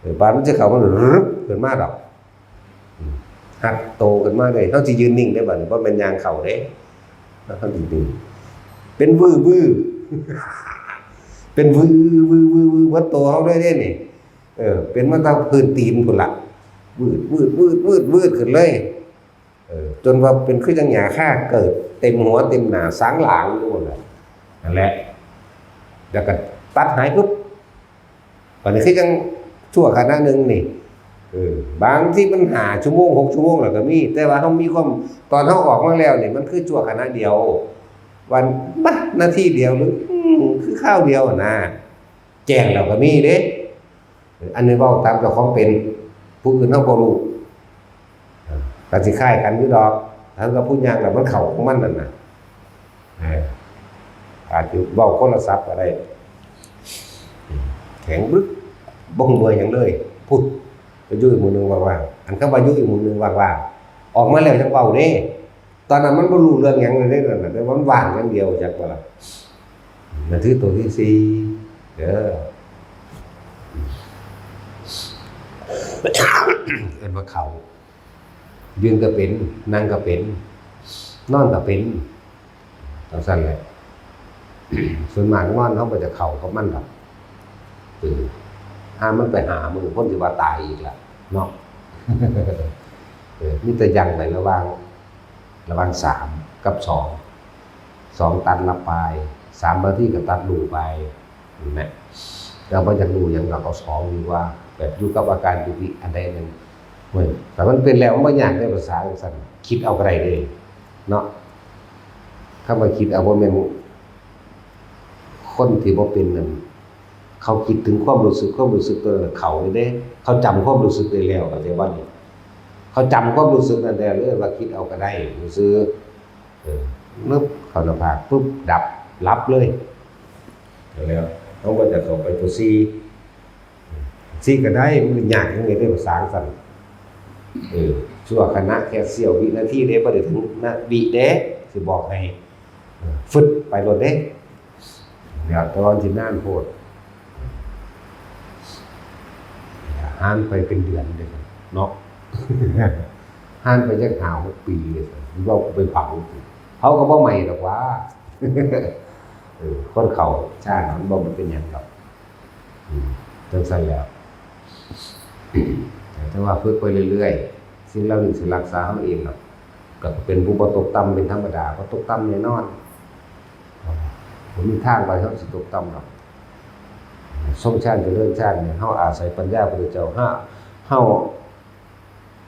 เออ บาดมันสิเข้า มันรึบขึ้นมาดอก อืม หักโตขึ้นมาเลย เฮาสิยืนนิ่งได้บัดนี้ บ่แม่นย่างเข้าเด้ เฮาสินิ่ง เป็นวื้อวื้อ เป็นวื้อวื้อวื้อวื้อ เบิดโตเฮาเลยเด้นี่ เออ เป็นมาตั้งพื้นตีนพุ้นละ วืดวืดวืดวืดวืดขึ้นเลย เออ จนว่าเป็นคือจั่งหญ้าคาเกิด เต็มหัวเต็มหน้า สางหลางอยู่นั่นแหละ นั่นแหละ แล้วก็ตัดหายปุ๊บ บัดนี้คือจั่งชั่วขณะหนึ่งนี่ เออ บางทีมันห้าชั่วโมง หกชั่วโมงแล้วก็มี แต่ว่าเฮามีความ ตอนเฮาออกมาแล้วนี่ มันคือชั่วขณะเดียว วัน บะ นาทีเดียวหรือ อืม คือคราวเดียวนะ แจ้งแล้วก็มีเด้ อันนี้เว้าตามเจ้าของเป็น ผู้อื่นเฮาบ่รู้ ก็สิคล้ายกันอยู่ดอก ถ้ากับผู้ย่างแล้วมันเข้าของมันนั่นน่ะ เออ อาจจะเว้าคนละศัพท์ก็ได้ แข็งบึก บ่ฮู้เมื่อยหยังเลย พุด ไปอยู่อีกหมู่หนึ่งว่างๆ อันคำว่าอยู่อีกหมู่หนึ่งว่างๆ ออกมาแล้วจั่งเว้าเด้ ตอนนั้นมันบ่รู้เรื่องหยังเลยเด้ นั่นน่ะ แต่ว่ามันว่างอย่างเดียว จักบ่ล่ะ นั่นคือตัวที่สี่ เด้อ เอิ้นว่าเข้า ยืนก็เป็น นั่งก็เป็น นอนก็เป็น จั่งซั้นแหละ ส่วนมากนอนเฮาบ่จะเข้ากับมันดอก เออ ห่ามันไปห้ามื้อ คนสิว่าตายอีกล่ะ เนาะ เออ มีแต่ยั้งไว้ระหว่าง ระหว่างสามกับสอง สองตัดละปาย สามนาทีก็ตัดลูไป เห็นไหม เราบ่อยากรู้หยัง เราเอาสองดีกว่า แบบอยู่กับอาการปกติอันใดอันหนึ่ง เว้ย แต่มันเป็นแล้วมันบ่ยากในภาษาจั่งซั้น คิดเอาก็ได้เด้ เนาะ คำว่าคิดเอาบ่แม่น คนที่บ่เป็นนั่น เขาคิดถึงความรู้สึก ความรู้สึกตัวนั้นเข้าเลยเด้ เขาจำความรู้สึกได้แล้ว เข้าใจบ่นี่ เขาจำความรู้สึกนั้นได้เลย ว่าคิดเอาก็ได้ซื่อ เออ นึบเข้าหน้าผากปุ๊บ ดับ หลับเลย แล้วเฮาก็จะเข้าไปตัวสี่ สี่ก็ได้ มันยากจั่งใด๋ภาษาจั่งซั้น เออ ชั่วขณะแค่เสี้ยววินาทีเด้ บ่ได้ถึงนาวิเด้ สิบอกให้ เออ ฟึดไปโลดเด้ แล้วแต่ว่ามันสินานโพด หารไปเป็นเดือนเด้เนาะ หารไปจักห้าหกปีเด้ เว้าไปเผา เผาก็บ่ไหม้ดอกหว่า เออ คนเข้าฌานมันบ่เป็นหยังดอก อืม จั่งซั้นแหล้ว แต่ว่าฝึกไปเรื่อยๆ สิ่งเหล่านี้สิรักษาเฮาเองดอก ก็เป็นผู้บ่ตกต่ำเป็นธรรมดา บ่ตกต่ำแน่นอน บ่มีทางว่าเฮาสิตกต่ำดอก ทรงฌานเจริญฌานนี่ เฮาอาศัยปัญญาพุทธเจ้า เฮา เฮา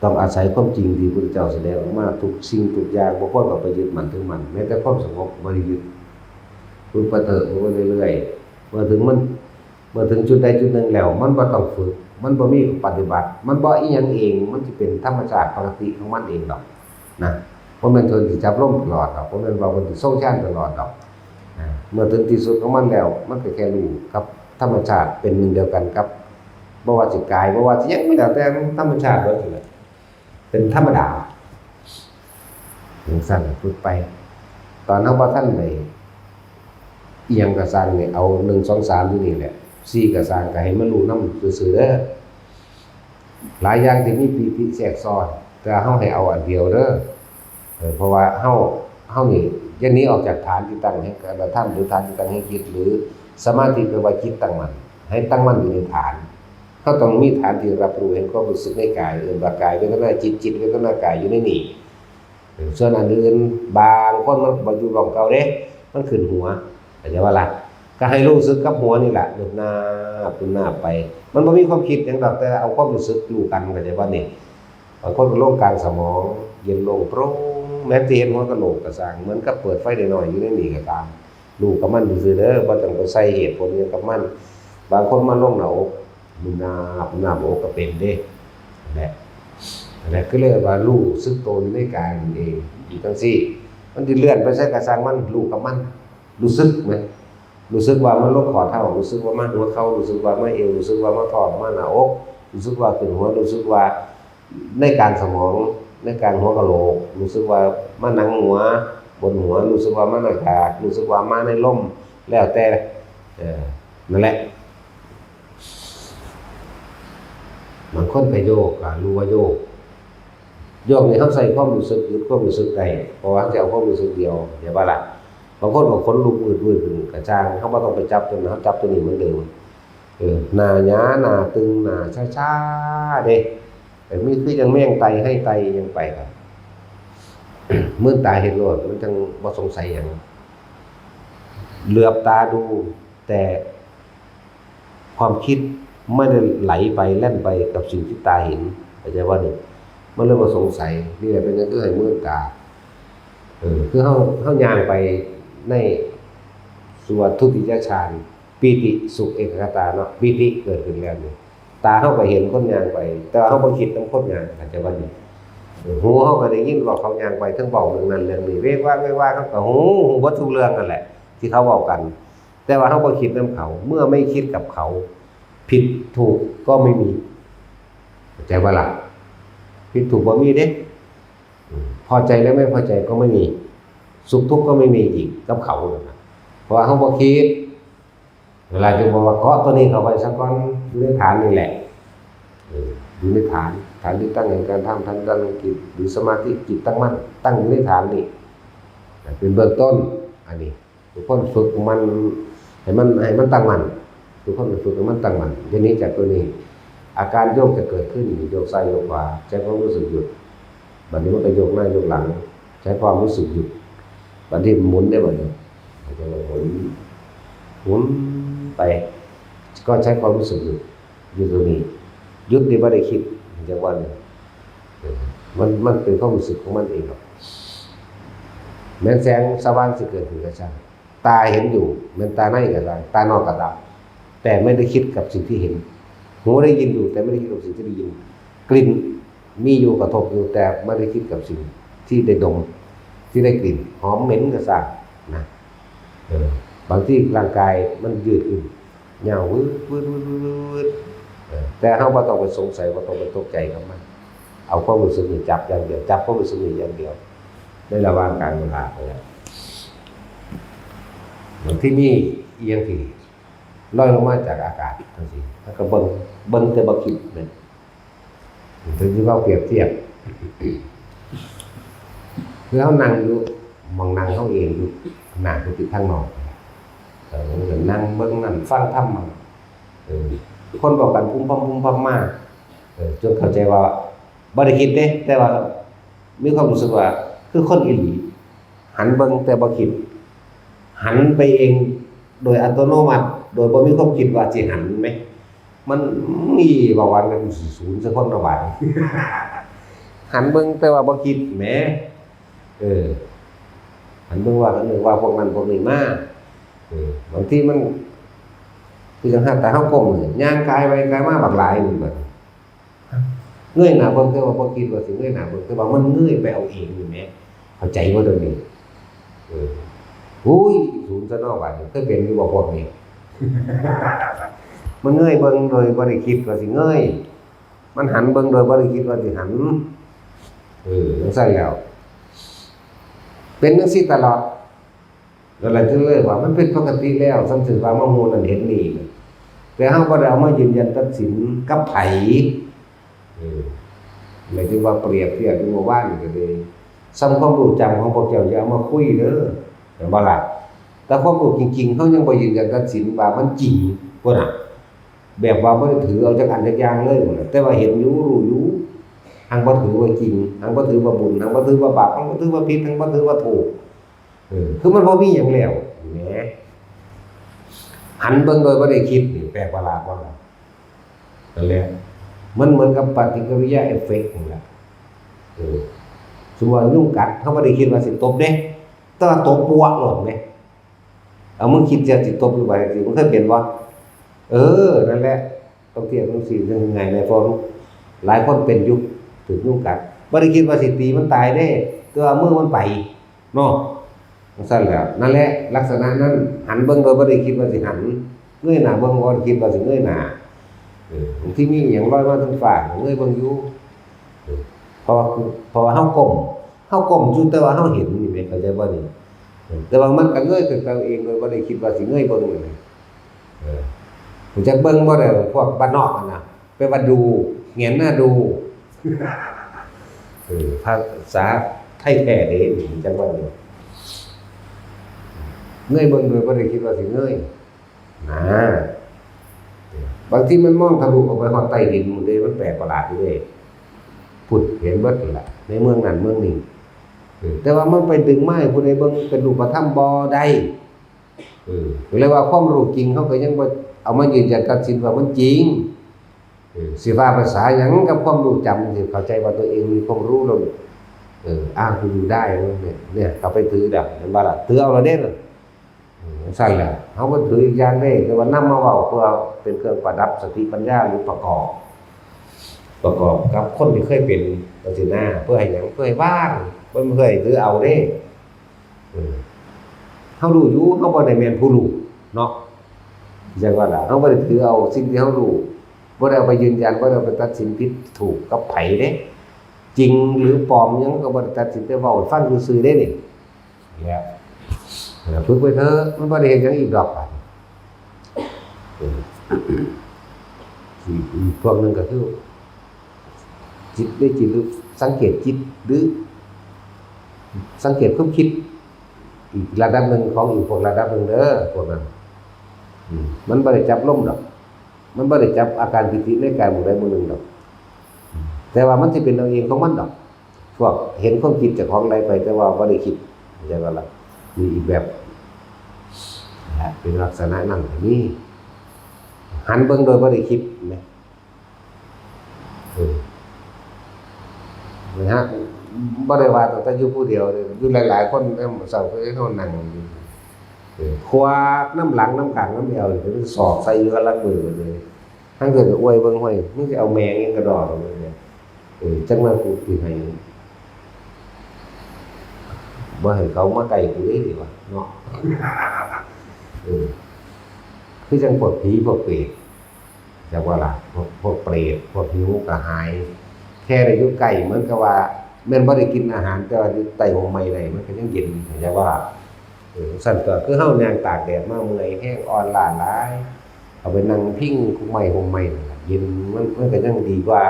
ต้องอาศัยความจริงที่พุทธเจ้าแสดงออกมา ทุกสิ่งทุกอย่าง บ่ควรเข้าไปยึดมั่นถือมั่น แม้แต่ความสงบบ่ได้ยึด ฝึกไปเถอะ ฝึกไปเรื่อยๆ เมื่อถึงมัน เมื่อถึงจุดใดจุดหนึ่งแล้ว มันบ่ต้องฝึก มันบ่มีปฏิบัติ มันบ่อิหยังเอง มันสิเป็นธรรมชาติปกติของมันเองดอกนะ บ่แม่นเพิ่นสิจับลมตลอดดอก บ่แม่นว่าเพิ่นสิทรงฌานตลอดดอกนะ เมื่อถึงที่สุดของมันแล้ว มันก็แค่รู้กับธรรมชาติเป็นหนึ่งเดียวกันกับ บ่ว่าสิกาย บ่ว่าสิหยังก็แล้วแต่ มันธรรมชาติเบิดนั่นแหละ เป็นธรรมดา จั่งซั้นฝึกไป ตอนเฮาบ่ทันได้อิหยังก็ซ่างนี่ เอาหนึ่ง สอง สามอยู่นี่แหละ สี่ ก็ซ่าง ก็ให้มันรู้นำซื่อๆ เด้อ หลายอย่างที่มีปีติแทรกซ้อน แต่เฮาให้เอาอันเดียวเด้อ เออ เพราะว่าเฮา เฮานี่อย่าหนีออกจากฐานที่ตั้งแห่งการกระทำ หรือฐานที่ตั้งแห่งจิต หรือสมาธิ แปลว่าจิตตั้งมั่น ให้ตั้งมั่นอยู่ในฐาน เฮาต้องมีฐานที่รับรู้แห่งความรู้สึกในกาย เอิ้นว่ากายเวทนาจิต จิตเวทนากายอยู่ในนี้ เออ ส่วนอันอื่น บางคนมันบ่อยู่หม่องเก่าเด้ มันขึ้นหัว เข้าใจบ่ล่ะ ก็ให้รู้สึกกับหัวนี่ล่ะ นึบนาบ นึบนาบไป มันบ่มีความคิดหยังดอก แต่เอาความรู้สึกรู้กัน เข้าใจบ่นี่ บางคนก็ลงกลางสมอง เย็นโล่งโปร่ง แม้สิเห็นหัวกะโหลกก็ซ่าง เหมือนกับเปิดไฟน้อยๆ อยู่ในนี่ก็ตาม รู้กับมันซื่อๆ เด้อ บ่ต้องไปใส่เหตุผลหยังกับมัน บางคนมาลงหน้าอก นึบนาบ นึบนาบอกก็เป็นเด้ นั่นแหละ นั่นแหละ คือเรียกว่ารู้สึกตัวอยู่ในกายนั่นเอง อยู่จั่งซี้ มันสิเลื่อนไปไสก็ซ่างมัน รู้กับมัน รู้สึกไหม รู้สึกว่ามันลงข้อเท้า รู้สึกว่ามาหัวเข่า รู้สึกว่ามาเอว รู้สึกว่ามาท้อง มาหน้าอก รู้สึกว่าขึ้นหัว รู้สึกว่าในกลางสมอง ในกลางหัวกะโหลก รู้สึกว่ามาหนังหัว ขนหัว รู้สึกว่ามันอากาศ รู้สึกว่ามาในลม แล้วแต่ เออ นั่นแหละ บางคนก็โยก ก็รู้ว่าโยก โยกนี่เราใช้ความรู้สึกหยุดความรู้สึกได้ เพราะว่าเราเอาความรู้สึกเดียว เห็นบ่ล่ะ บางคนก็ขนลุกวืดๆ ขึ้น ก็ช่าง เราบ่ต้องไปจับตัวนั้น เราจับตัวนี้เหมือนเดิม เออ หน้าหยา หน้าตึง หน้าชาๆ เด้ แต่มีคือจั่งแมงไต่ ไฮไต่อิหยังไปครับ มืนตาเห็นโลด มันจั่งบ่สงสัยหยัง เหลือบตาดู แต่ความคิดไม่ได้ไหลไปแล่นไปกับสิ่งที่ตาเห็น เข้าใจบ่นี่ มันเลยบ่สงสัย นี่แหละเป็นหยังคือให้มืนตา เออ คือเรา เราย่างไปใน สมมุติว่าทุติยฌาน ปีติสุขเอกัคคตาเนาะ ปีติเกิดขึ้นแล้วนี่ ตาเราก็เห็นคนย่างไป แต่ว่าเราบ่คิดนำคนย่าง เข้าใจบ่นี่ เออ หูเราก็ได้ยินว่าเขาย่างไป เทิงเว้าเรื่องนั้นเรื่องนี้ เวกว่างเวกว่าง เราก็ฮู้ ฮู้เบิดทุกเรื่องนั่นแหละ ที่เขาเว้ากัน แต่ว่าเราบ่คิดนำเขา เมื่อไม่คิดกับเขา ผิดถูกก็ไม่มี เข้าใจบ่ล่ะ ผิดถูกบ่มีเด้ อืม พอใจและไม่พอใจก็ไม่มี สุขทุกข์ก็ไม่มีอีกกับเขานั่นน่ะ เพราะว่าเราบ่คิด เวลาจะบอกว่าเกาะตัวนี้เข้าไปซะก่อน อยู่ในฐานนี่แหละ เออ อยู่ในฐาน ฐานที่ตั้งแห่งการทำ ฐานตั้งแห่งจิต หรือสมาธิจิตตั้งมั่น ตั้งอยู่ในฐานนี่ เป็นเบื้องต้น อันนี้ ทุกคนฝึกมัน ให้มัน ให้มันตั้งมั่น ทุกคนฝึกให้มันตั้งมั่น อย่าหนีจากตัวนี้ อาการโยกจะเกิดขึ้น โยกซ้ายโยกขวา ใช้ความรู้สึกหยุด บัดนี้มันก็โยกหน้าโยกหลัง ใช้ความรู้สึกหยุด บัดนี้หมุนได้บัดนี้ มันจะหมุน หมุนไป ก็ใช้ความรู้สึกหยุด อยู่ตรงนี้ หยุดนี่บ่ได้คิด จั่งว่านี่ เออ มัน มันเป็นความรู้สึกของมันเองหรอก แม้นแสงสว่างสิเกิดขึ้นก็ช่าง ตาเห็นอยู่ แม้นตาในก็ตาม ตานอกก็ตาม แต่ไม่ได้คิดกับสิ่งที่เห็น หูได้ยินอยู่ แต่ไม่ได้คิดกับสิ่งที่ได้ยิน กลิ่นมีอยู่ กระทบอยู่ แต่ไม่ได้คิดกับสิ่งที่ได้ดม ที่ได้กลิ่น หอมเหม็นก็ช่างนะ เออ บางทีร่างกายมันยืดขึ้น ยาววืด วืด วืด วืด วืด เออ แต่เราบ่ต้องไปสงสัย บ่ต้องไปตกใจกับมัน เอาความรู้สึกนี่จับอย่างเดียว จับความรู้สึกนี่อย่างเดียว ในระหว่างกลางเวลาไปแล้ว บางทีมีอีหยังที่ลอยลงมาจากอากาศจั่งซี้ แล้วก็เบิ่ง เบิ่งแต่บ่คิดแม่น ถึงสิว่าเปรียบเทียบ คือเรานั่งอยู่ หม่องนั่งเราเองอยู่ หน้ากุฏิทางนอก เออ นั่งเบิ่งนั่น ฟังธรรมมัน เออ คนเว้ากันพุ้มพ่ำพุ้มพ่ำมา เออ จนเข้าใจว่าบ่ได้คิดเด้ แต่ว่ามีความรู้สึกว่าคือคนอีหลี หันเบิ่งแต่บ่คิด หันไปเองโดยอัตโนมัติ โดยบ่มีความคิดว่าสิหันแหม มัน อี เว้าหวานกัน กูสิสูนใส่คนเนาะบาดนี้ หันเบิ่งแต่ว่าบ่คิดแหม เออ หันเบิ่งว่า หันเบิ่งว่าพวกนั้นพวกนี้มา เออ บางทีมัน คือจั่งหาแต่เฮาก้มนี่ ย่างกายไปกายมาบักหลายนี่บัดนี้ เงยหน้าเบิ่ง แต่ว่าบ่คิดว่าสิเงยหน้าเบิ่ง แต่ว่ามันเงยไปเอาเองนี่แหม เข้าใจบ่ตรงนี้ เออ อุ้ย สูนซะเนาะบาดนี้ เคยเป็นอยู่บ่พวกนี้ มันเงยเบิ่งโดยบ่ได้คิดว่าสิเงย มันหันเบิ่งโดยบ่ได้คิดว่าสิหัน เออ จั่งซั้นแล้ว เป็นจั่งซี้ตลอด แล้วหลายเทื่อเลยว่ามันเป็นปกติแล้ว สำถือว่ามาฮู้นั่นเห็นนี่นะ แต่เฮาบ่ได้เอามายืนยันตัดสินกับไผ เออ หมายถึงว่าเปรียบเทียบอยู่เมื่อวานนี่ก็เลย ส่ำความรู้จำของพวกเจ้าอย่าเอามาคุยเด้อ แม่นบ่ล่ะ แต่ความรู้จริงๆ เฮายังบ่ยืนยันตัดสินว่ามันจริงพุ้นน่ะ แบบว่าบ่ได้ถือเอาจักอันจักอย่างเลยพุ้นน่ะ แต่ว่าเห็นอยู่ รู้อยู่ หังบ่ถือว่าจริง หังบ่ถือว่าบุญ หังบ่ถือว่าบาป หังบ่ถือว่าผิด หังบ่ถือว่าถูก เออ คือมันบ่มีหยังแล้วแหม หันเบิ่งโดยบ่ได้คิดนี่แปลกประหลาดบ่ล่ะ นั่นแหละ มันเหมือนกับปฏิกิริยาเอฟเฟกต์นั่นแหละ เออ สมมุติว่ายุงกัด เฮาบ่ได้คิดว่าสิตบเด้ แต่ว่าตบปัวโลดแหม เอา มึงคิดจะสิตบอยู่บ่จั่งซี้ มึงเคยเป็นบ่ เออ นั่นแหละ ต้องเทียบจั่งซี้ จั่งง่ายแหน่ เพราะหลายคนเป็นอยู่ ถูกยุงกัด บ่ได้คิดว่าสิตีมันตายเด้ แต่ว่ามือมันไป เนาะ จั่งซั้นแหละ นั่นแหละ ลักษณะนั้น หันเบิ่งโดยบ่ได้คิดว่าสิหัน เงยหน้าเบิ่งบ่ได้คิดว่าสิเงยหน้า เออ บางทีมีอิหยังลอยมาทางฟ้า เงยเบิ่งอยู่ เออ เพราะว่า เพราะว่าเฮาก้ม ฮาก้มอยู่แต่ว่าเฮาเห็นนี่แหม เข้าใจบ่นี่? แต่ว่ามันก็เงยขึ้นไปเองโดยบ่ได้คิดว่าสิเงยเบิ่งนี่แหม เออ รู้จักเบิ่งบ่ได้ พวกบ้านนอกนั่นน่ะ แปลว่าดู แหงนหน้าดู เออ ภาษาไทยแท้เด้ รู้จักบ่นี่? เงยเบิ่งโดยบ่ได้คิดว่าสิเงย นะ บางทีมันมองทะลุออกไปฮอดใต้ดินพู้นเด้ มันแปลกประหลาดอยู่เด้ พุ้น เห็นเบิดนั่นล่ะ ในเมืองนั้นเมืองนี้ เออ แต่ว่ามันไปดึงมาให้ผู้ใดเบิ่งเป็นรูปธรรมบ่ได้ เออ ก็เลยว่าความรู้จริงเฮาก็ยังบ่เอามายืนยันตัดสินว่ามันจริง เออ สิว่าภาษาหยังกับความรู้จำ สิเข้าใจว่าตัวเองมีความรู้แล้ว เออ อ้างผู้อื่นได้เนี่ย เนี่ย เขาไปถือดอก เห็นบ่ล่ะ? ถือเอาแล้วเด้ เออ ซั่นแหละ เฮาบ่ถืออีกอย่างเด้ แต่ว่านำมาเว้าเพื่อเป็นเครื่องประดับสติปัญญา หรือประกอบ ประกอบกับคนที่เคยเป็นจังซี้นะ เพื่อให้หยัง เพื่อให้วาง บ่แม่นเพื่อให้ถือเอาเด้ เออ เฮารู้อยู่ เฮาบ่ได้แม่นผู้รู้เนาะ จั่งว่าล่ะ เฮาบ่ได้ถือเอาสิ่งที่เฮารู้ บ่ได้เอาไปยืนยัน บ่ได้เอาไปตัดสินผิดถูกกับไผเด้ จริงหรือปลอมหยังก็บ่ได้ตัดสิน แต่เว้าให้ฟังซื่อๆเด้นี่ เนี่ย เออ ฝึกไปเถอะ มันบ่ได้เฮ็ดหยังอีกดอก เออ อีก อีกพวกหนึ่งก็คือ จิตได้จิตรู้ สังเกตจิต หรือ สังเกตความคิด อีกระดับหนึ่ง ของอีกพวกระดับหนึ่งเด้อ พวกนั้น อืม มันบ่ได้จับลมดอก มันบ่ได้จับอาการปีติในกายหมู่ใดหมู่หนึ่งดอก แต่ว่ามันสิเป็นเอาเองของมันดอก พวกเห็นความคิดเจ้าของไหลไป แต่ว่าบ่ได้คิด เข้าใจบ่ล่ะ? มีอีกแบบนะ เป็นลักษณะนั้นก็มี หันเบิ่งโดยบ่ได้คิดนะ เออ นะฮะ บ่ได้ว่าตั้งแต่อยู่ผู้เดียวเลย อยู่หลายๆคน ยามมื้อเช้าคือเฮานั่งอยู่ เออ ควักนำหลังนำข้างนำแอวนี่ เป็นศอกใส่อยู่ละมื้อเลย ทั้งเทื่อก็อวยเบิ่ง ห้วย มึงสิเอาแม่งหยังกระดอกเลยเนี่ย เออ จังว่ากูสิให้ บ่ให้เขามาใกล้กูเด้ นี่ว่าเนาะ เออ คือจังพวกผีพวกเปรต จักว่าล่ะ พวก พวกเปรต พวกหิวกระหาย แค่ได้อยู่ใกล้เหมือนกับว่า แม่นบ่ได้กินอาหาร แต่ว่าอยู่ใต้ฮ่มไม้ได้ มันก็ยังเย็น จักว่า เออ ซั่นก็คือเฮาย่างตากแดดมาเมื่อยแฮง อ่อนล้าหลาย เอาไปนั่งพิงคุกไม้ฮ่มไม้นั่นล่ะ เย็น มัน มันก็ยังดีกว่า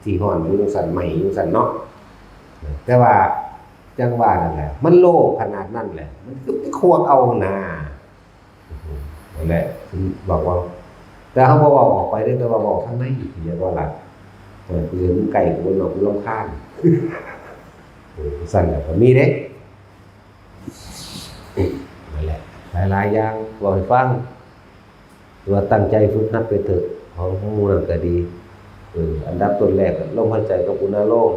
ที่ร้อนอยู่จังซั่น ไหม้อยู่จังซั่นเนาะ แต่ว่าจังว่านั่นแหละ มันโลภขนาดนั้นแหละ มันคือไปควักเอาน่ะ นั่นแหละ ถึงบอกว่า แต่เฮาบ่เว้าออกไปเด้ แต่ว่าเว้าข้างใน เรียกว่าหลัก เออ กูเห็นมึงใกล้กูเนาะ กูรำคาญ เออ ซั่นแหละ ก็มีเด้ นั่นแหละ หลายๆอย่าง เว้าให้ฟัง ว่าตั้งใจฝึกหัดไปเถอะ ของหมู่นั่นก็ดี เออ อันดับต้นแรกอะ ลมหายใจกับอุณาโลม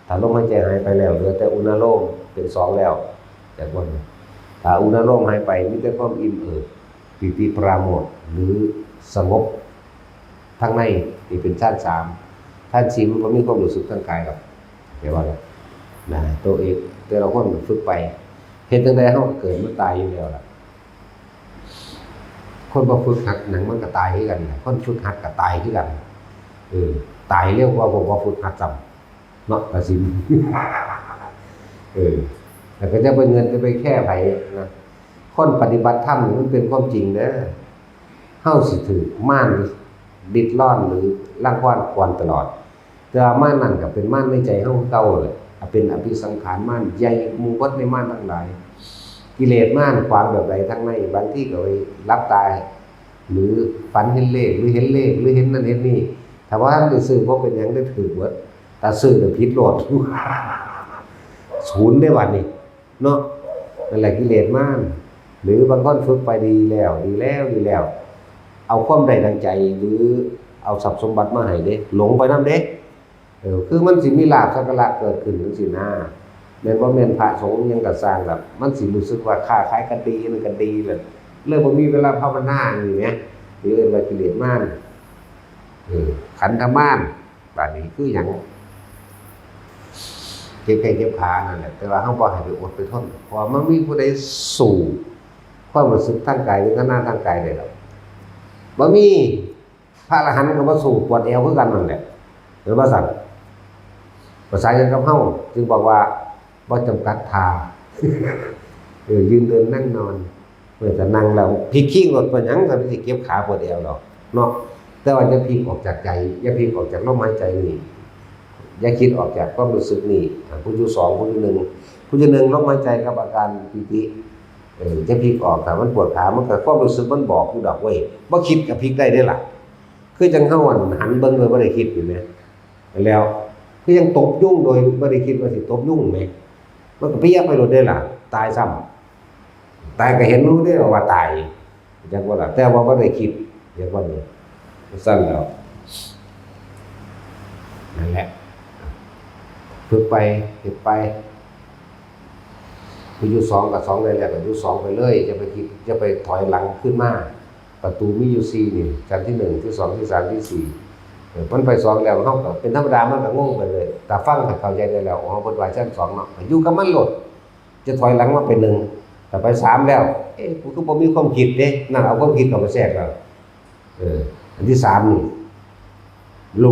ถ้าลมหายใจหายไปแล้ว เหลือแต่อุณาโลม เป็นสองแล้ว จากวันนี้ ถ้าอุณาโลมหายไป มีแต่ความอิ่มเอิบ ปีติปราโมทย์ หรือสงบ ทางในนี่เป็นฌานสาม ฌานสี่มันบ่มีความรู้สึกทางกายหรอก แต่ว่า นะ ตัวเอง แต่ละคนฝึกไป เฮ็ดจั่งใดเฮาก็เกิดมาตายอยู่แล้วล่ะ คนบ่ฝึกหัดหยังมันก็ตายคือกัน คนฝึกหัดก็ตายคือกัน เออ ตายเร็วกว่าพวกบ่ฝึกหัดซ้ำ เนาะ กสิณ เออ แล้วก็จะไปเงินจะไปแค่ไผนะ คนปฏิบัติธรรมนี่มันเป็นความจริงเด้อ เฮาสิถืกมารริดรอนหรือรังควานควานตลอด แต่ว่ามารนั่นก็เป็นมารในใจเฮาคือเก่าเลย เป็นอภิสังขารมาร ใหญ่กว่าหมู่เบิดในมารทั้งหลาย กิเลสมารขวางแบบใดทางใน บางทีก็ไปหลับตา หรือฝันเห็นเลข หรือเห็นเลข หรือเห็นนั่นเห็นนี่ ถ้าว่าท่านได้ซื้อ บ่เป็นหยัง ได้ถืกเบิด แต่ซื้อแล้วผิดโลด ศูนย์เด้บัดนี้ เนาะ นั่นแหละกิเลสมาร หรือบางคนฝึกไปดีแล้ว ดีแล้ว ดีแล้ว เอาความได้ดังใจ หรือเอาทรัพย์สมบัติมาให้เด้ หลงไปนำเด้ เออ คือมันสิมีลาภสักการะเกิดขึ้นจั่งซี้นะ แม่นบ่แม่นพระสงฆ์หยังก็ซ่างล่ะ มันสิรู้สึกว่าค้าขายก็ดี นั่นก็ดีล่ะ เลยบ่มีเวลาภาวนานี่แหม นี่เอิ้นว่ากิเลสมาร เออ ขันธมาร บาดนี้คือหยัง เจ็บแข้งเจ็บขานั่นแหละ แต่ว่าเฮาบ่ให้ไปอดไปทน เพราะว่ามันมีผู้ใดสู้ความรู้สึกทางกาย เวทนาทางกายได้ดอก บ่มี พระอรหันต์ก็บ่สู้ปวดแอวคือกันนั่นแหละ เห็นบ่ซั่น ภาษาเดียวกับเฮา จึงบอกว่า บ่จำกัดท่า เออ ยืนเดินนั่งนอน เออ แต่นั่งแล้วพลิกคิ้งรถเป็นหยัง ก็สิเจ็บขาปวดแอวดอกเนาะ แต่ว่าอย่าพลิกออกจากใจ อย่าพลิกออกจากลมหายใจนี่ อย่าคิดออกจากความรู้สึกนี่ อ่า ผู้อยู่สอง ผู้อยู่หนึ่ง ผู้อยู่หนึ่ง ลมหายใจกับอาการปีติ เออ อย่าพลิกออก ถ้ามันปวดขา มันก็ความรู้สึกมันบอกอยู่ดอกเว้ย บ่คิดก็พลิกได้เด้ล่ะ คือจั่งเฮาหั่นหันเบิ่งโดยบ่ได้คิดนี่แหม แล้วคือยังตบยุงโดยบ่ได้คิดว่าสิตบยุงแหม มันก็เปียกไปโลดเด้ล่ะ ตายซ้ำ ตายก็เห็นรู้เด้ว่าตาย จักว่าล่ะ แต่ว่าบ่ได้คิด เรียกว่านี่ ซั่นแล้ว นั่นแหละ ฝึกไป เฮ็ดไป คืออยู่สองกับสองได้แล้ว ก็อยู่สองไปเลย อย่าไปคิด อย่าไปถอยหลังขึ้นมา ประตูมีอยู่สี่นี่ ชั้นที่หนึ่ง ที่สอง ที่สาม ที่สี่ เออ มันไปสองแล้ว เฮาก็เป็นธรรมดา มันก็งงไปเลย แต่ฟังให้เข้าใจได้แล้ว อ๋อ เพิ่นว่าชั้นสองเนาะ ก็อยู่กับมันโลด จะถอยหลังมาเป็นหนึ่ง แต่ไปสามแล้ว เอ๊ะ กูคือบ่มีความคิดเด้ นั่นเอาความคิดเข้าไปแทรกแล้ว เออ อันที่สามนี่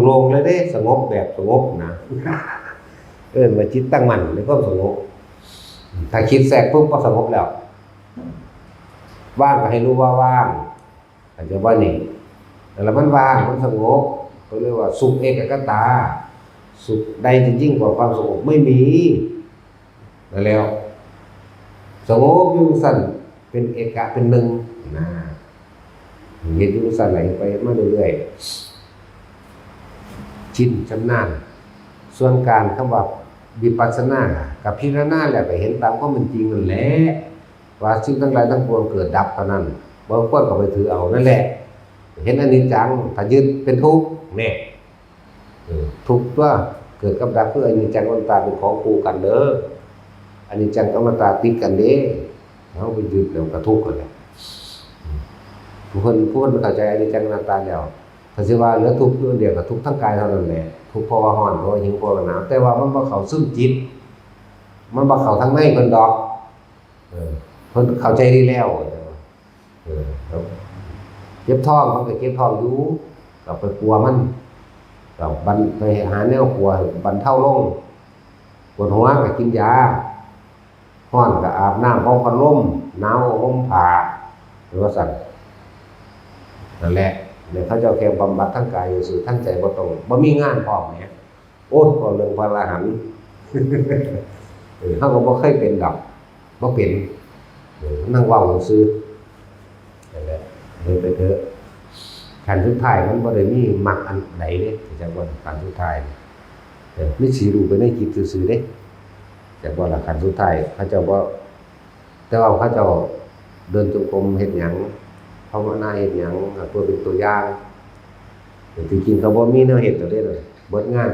โล่งๆเลยเด้ สงบแบบสงบนะ เอิ้นว่าจิตตั้งมั่นในความสงบ ถ้าคิดแทรกปุ๊บก็สงบแล้ว ว่างก็ให้รู้ว่าว่าง เข้าใจบ่นี่ แล้วมันว่าง มันสงบ เขาเรียกว่าสุขเอกคตา สุขใดจะยิ่งกว่าความสงบไม่มี นั่นแล้ว สงบอยู่ซั่น เป็นเอกะเป็นหนึ่งนะ เฮ็ดอยู่ซั่นไหลไปมาเรื่อยๆ ชินชำนาญ ส่วนการคำว่าวิปัสสนา กับพิจารณาแล้วก็เห็นตามความเป็นจริงนั่นแหละ ว่าสิ่งทั้งหลายทั้งปวงเกิดดับเท่านั้น บ่ควรเข้าไปถือเอานั่นแหละ เห็นอนิจจัง ถ้ายึดเป็นทุกข์ แน่ เออ ทุกข์ตัว เกิดกับดับคืออนิจจังอนัตตาเป็นของคู่กันเด้อ อนิจจังกับอนัตตาติดกันเด้ เฮาไปยึดแล้วก็ทุกข์กันแหละ ผู้คน ผู้คนเข้าใจอนิจจังอนัตตาแล้ว ถ้าสิว่าเหลือทุกข์อยู่อันเดียวก็ทุกข์ทั้งกายเท่านั้นแหละ ทุกข์เพราะว่าร้อน เพราะว่าหิว เพราะว่าหนาว แต่ว่ามันบ่เข้าซึ่งจิต มันบ่เข้าทางในเพิ่นดอก เออ เพิ่นเข้าใจดีแล้ว เออ ครับ เจ็บท้องมันก็เจ็บท้องอยู่ ก็ไปปัวมัน ก็บรร- ไปหาแนวปัวให้บรรเทาลง ปวดหัวก็กินยา ร้อนก็อาบน้ำเป่าพัดลม หนาวก็ห่มผ้า หรือว่าซั่น นั่นแหละ เนี่ยเขาเจ้าแค่บำบัดทางกายซื่อๆ ทางใจบ่ต้อง บ่มีงานพร้อมแหม โอ้ย เว้าเรื่องพระอรหันต์ เออ เฮาก็บ่เคยเป็นดอก บ่เป็น เออ นั่งเว้าซื่อ นั่นแหละ เฮ็ดไปเถอะ ขั้นสุดท้ายมันบ่ได้มีมรรคอันใดเด้ จักว่าขั้นสุดท้ายนี่ เออ มีสิรู้ไปในจิตซื่อๆเด้ จักว่าล่ะ ขั้นสุดท้าย เขาเจ้าบ่ แต่ว่าเขาเจ้าเดินจงกรมเฮ็ดหยัง ภาวนาเฮ็ดหยัง เพื่อเป็นตัวอย่าง แต่ที่จริงเขาบ่มีแนวเฮ็ดดอกเด้ เบิดงาน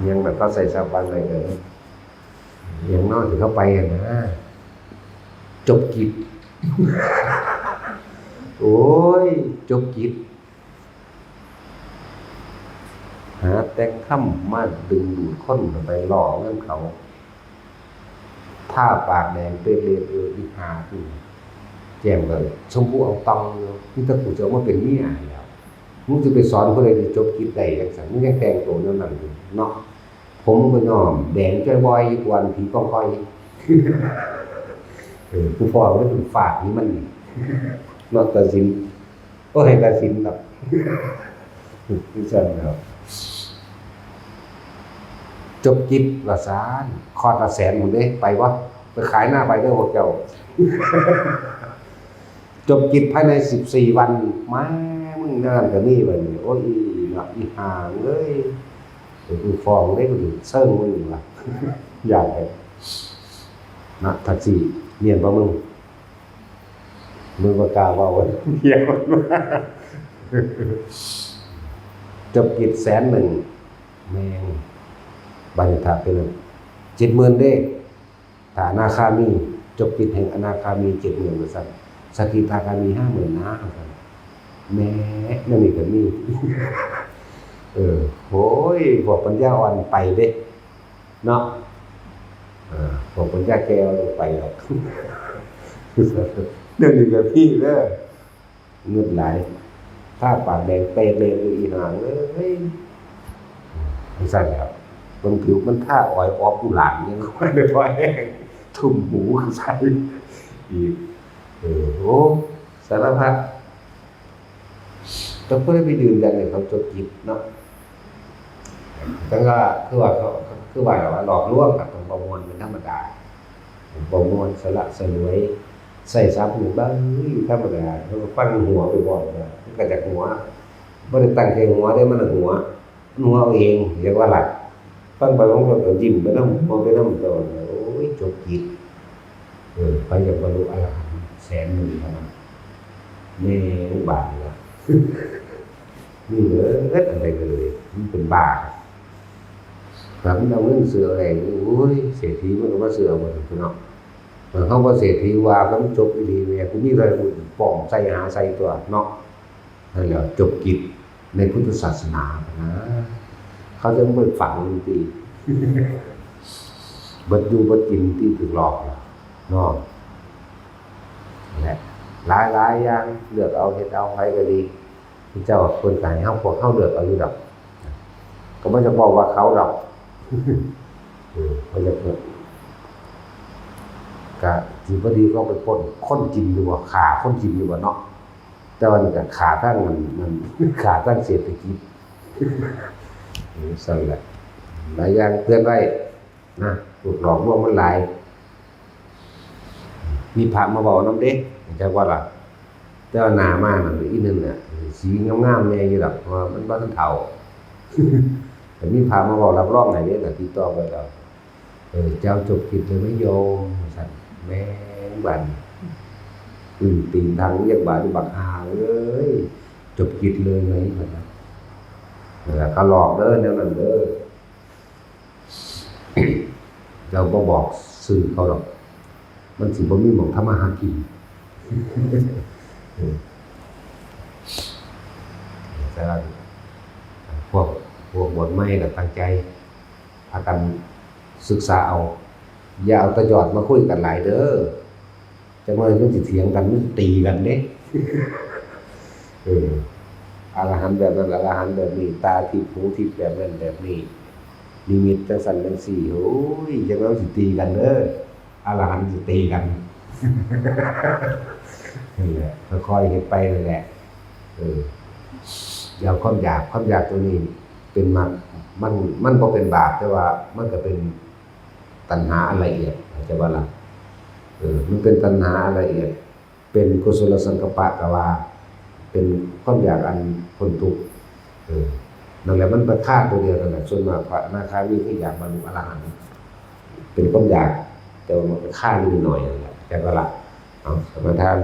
ยังแบบเขาใส่สบายเลย อย่างน้อยที่เขาไปอะนะ จบกิจ โอ้ย จบกิจ หาแต่งคำมาดึงดูดคนไปล่อเงินเขา ทาปากแดงเปรตเลย อีห่านี่ แจ่มก็ชมพูอ่องตองอยู่ นี่ถ้ากูจะเอามาเป็นเมียแล้ว มึงจะไปสอนผู้ใดที่จบกิจได้จังซั่น มึงยังแต่งตัวแนวนั้นอยู่เนาะ ผมก็ย้อมแดงจ้อยบ่อยอยู่กวนผีกองคอย เออ ผู้พ่อมันเป็นฝาดนี่มันนี่ เนาะ ตัดสิน โอ้ย ตัดสินดอก คือซั่นแล้ว จบกิจว่าซั่น คอร์สละแสนพุ้นเด้ ไปบ่ ไปขายหน้าไปเด้อพวกเจ้า จบกิจภายในสิบสี่วัน มา มึงงานก็มีบัดนี้ โอ้ย อีหน้า อีห่าเอ้ย เดี๋ยวกูฟ้องเด้ กูสิเซิงมึงว่ะ ย้านไป นะ แท็กซี่ เนียนบ่มึง มึงบ่กล้าเว้า เดี๋ยว จบกิจแสนหนึ่ง แม่ง บัดนี้ถ้าเป็นเจ็ดหมื่นเด้ ถ้าอนาคามี จบกิจแห่งอนาคามีเจ็ดหมื่นว่าซั่น สกิทาคามีห้าหมื่นนะว่าซั่น แหม นั่นนี่ก็มี เออ โอ้ย พวกปัญญาอ่อนไปเด้ เนาะ เออ พวกปัญญาแก่บ่ไปดอก เดี๋ยวนี้ก็มีเด้อ เงินหลาย ทาปากแดงเปรตเลย อีห่าเอ้ย จังซั่นแหล้ว มันผิวมันทาออยออกกุหลาบเนี่ย มันเลยพอแห้ง ทุ่มหูใส่อีก เออ โอ้ สารพัด แต่บ่ได้ไปยืนยันให้เขาจบกิจเนาะ แต่ว่าคือว่าเขา คือว่าหลอกลวงครับ ของบ่ม่วนเป็นธรรมดา บ่ม่วนสละสลวย ใส่สาบหูบ้างธรรมดา แล้วก็ฟังหัวไปบอกว่า มันก็จากหัว บ่ได้ตั้งใจหัวเด้ มันหัว มันหัวเอาเอง เรียกว่าหลัก ฟังไปมันก็ยิ้มไปนำ หัวไปนำ แต่ว่า โอ้ย จบกิจ เออ ไปอยากบรรลุอรหันต์แสนหนึ่งเท่านั้น แม่งบาปนี่ล่ะ นี่เลย อะไรกันเลย มันเป็นบ้า ถ้ามันเอาเงินซื้ออะไร โอ้ย เศรษฐีมันก็มาซื้อเอาหมดพี่น้อง เออ เขาว่าเศรษฐีว่ามันจบอีหลีแม่ กูมีเท่าไหร่กูป้องใส่หาใส่ตัวเนาะ นั่นแหละจบกิจในพุทธศาสนานะ เขาจะไม่ฝังที่ เบิดอยู่เบิดกินที่ถูกหลอกเนาะ นั่นแหละ หลายๆ อย่าง เลือกเอา เฮ็ดเอา ไผก็ดี พระเจ้าเพิ่นก็ให้เฮา พวกเฮาเลือกเอาอยู่ดอก ก็บ่อยากบอกว่าเขาดอก เออ บ่อยากบอก ก็สิบ่ดีก็ไปปล้นคนกินอยู่บ่ ฆ่าคนกินอยู่บ่เนาะ แต่ว่านี่ก็ฆ่าทางนั้น นั่น ฆ่าทางเศรษฐกิจ เออ ซั่นแหละ หลายอย่างเตือนไว้นะ ถูกหลอกลวงมันหลาย มีพระมาเว้านำเด้ จักว่าล่ะ แต่ว่าหน้ามานั่นอีหนึ่งน่ะ สีงามๆ แน่อยู่ดอก เพราะว่ามันบ่ทันเฒ่า แต่มีพระมาเว้ารับรองให้เด้ ก็ติดต่อไปแล้ว เออ เจ้าจบกิจเลยไหมโยม ว่าซั่น แม่งบัดนี้ อืม ตีนทางเรียกบาดอยู่บักห่าเอ้ย จบกิจเลยไหม ว่าซั่น นั่นแหละ เขาหลอกเด้อ แนวนั้นเด้อ เราบ่บอกชื่อเขาดอก มันสิบ่มีหม่องทำมาหากิน แต่ว่าพวก พวกบวชใหม่ก็ตั้งใจ พากันศึกษาเอา อย่าเอาแต่ยอดมาคุยกันหลายเด้อ จักหน่อยมันสิเถียงกัน มันสิตีกันเด้ เออ อรหันต์แบบนั้น อรหันต์แบบนี้ ตาทิพย์ หูทิพย์ แบบนั้นแบบนี้ นิมิตจังซั่นจังซี่ โอ้ย จักหน่อยมันสิตีกันเด้อ อรหันต์สิตีกัน นั่นแหละ ค่อยๆ เฮ็ดไปนั่นแหละ เออ อย่าเอาความอยาก ความอยากตัวนี้เป็นมรรค มัน มันบ่เป็นบาป แต่ว่ามันก็เป็นตัณหาอันละเอียด เข้าใจบ่ล่ะ เออ มันเป็นตัณหาอันละเอียด เป็นกุศลสังกัปปะก็ว่า เป็นความอยากอันพ้นทุกข์ เออ นั่นแหละ มันไปฆ่าตัวเดียวนั่นแหละ ส่วนมากพระอนาคามีคืออยากบรรลุอรหันต์ เป็นความอยาก แต่ว่ามันไปฆ่านิดหน่อยนั่นแหละ เข้าใจบ่ล่ะ เอา สมาทาน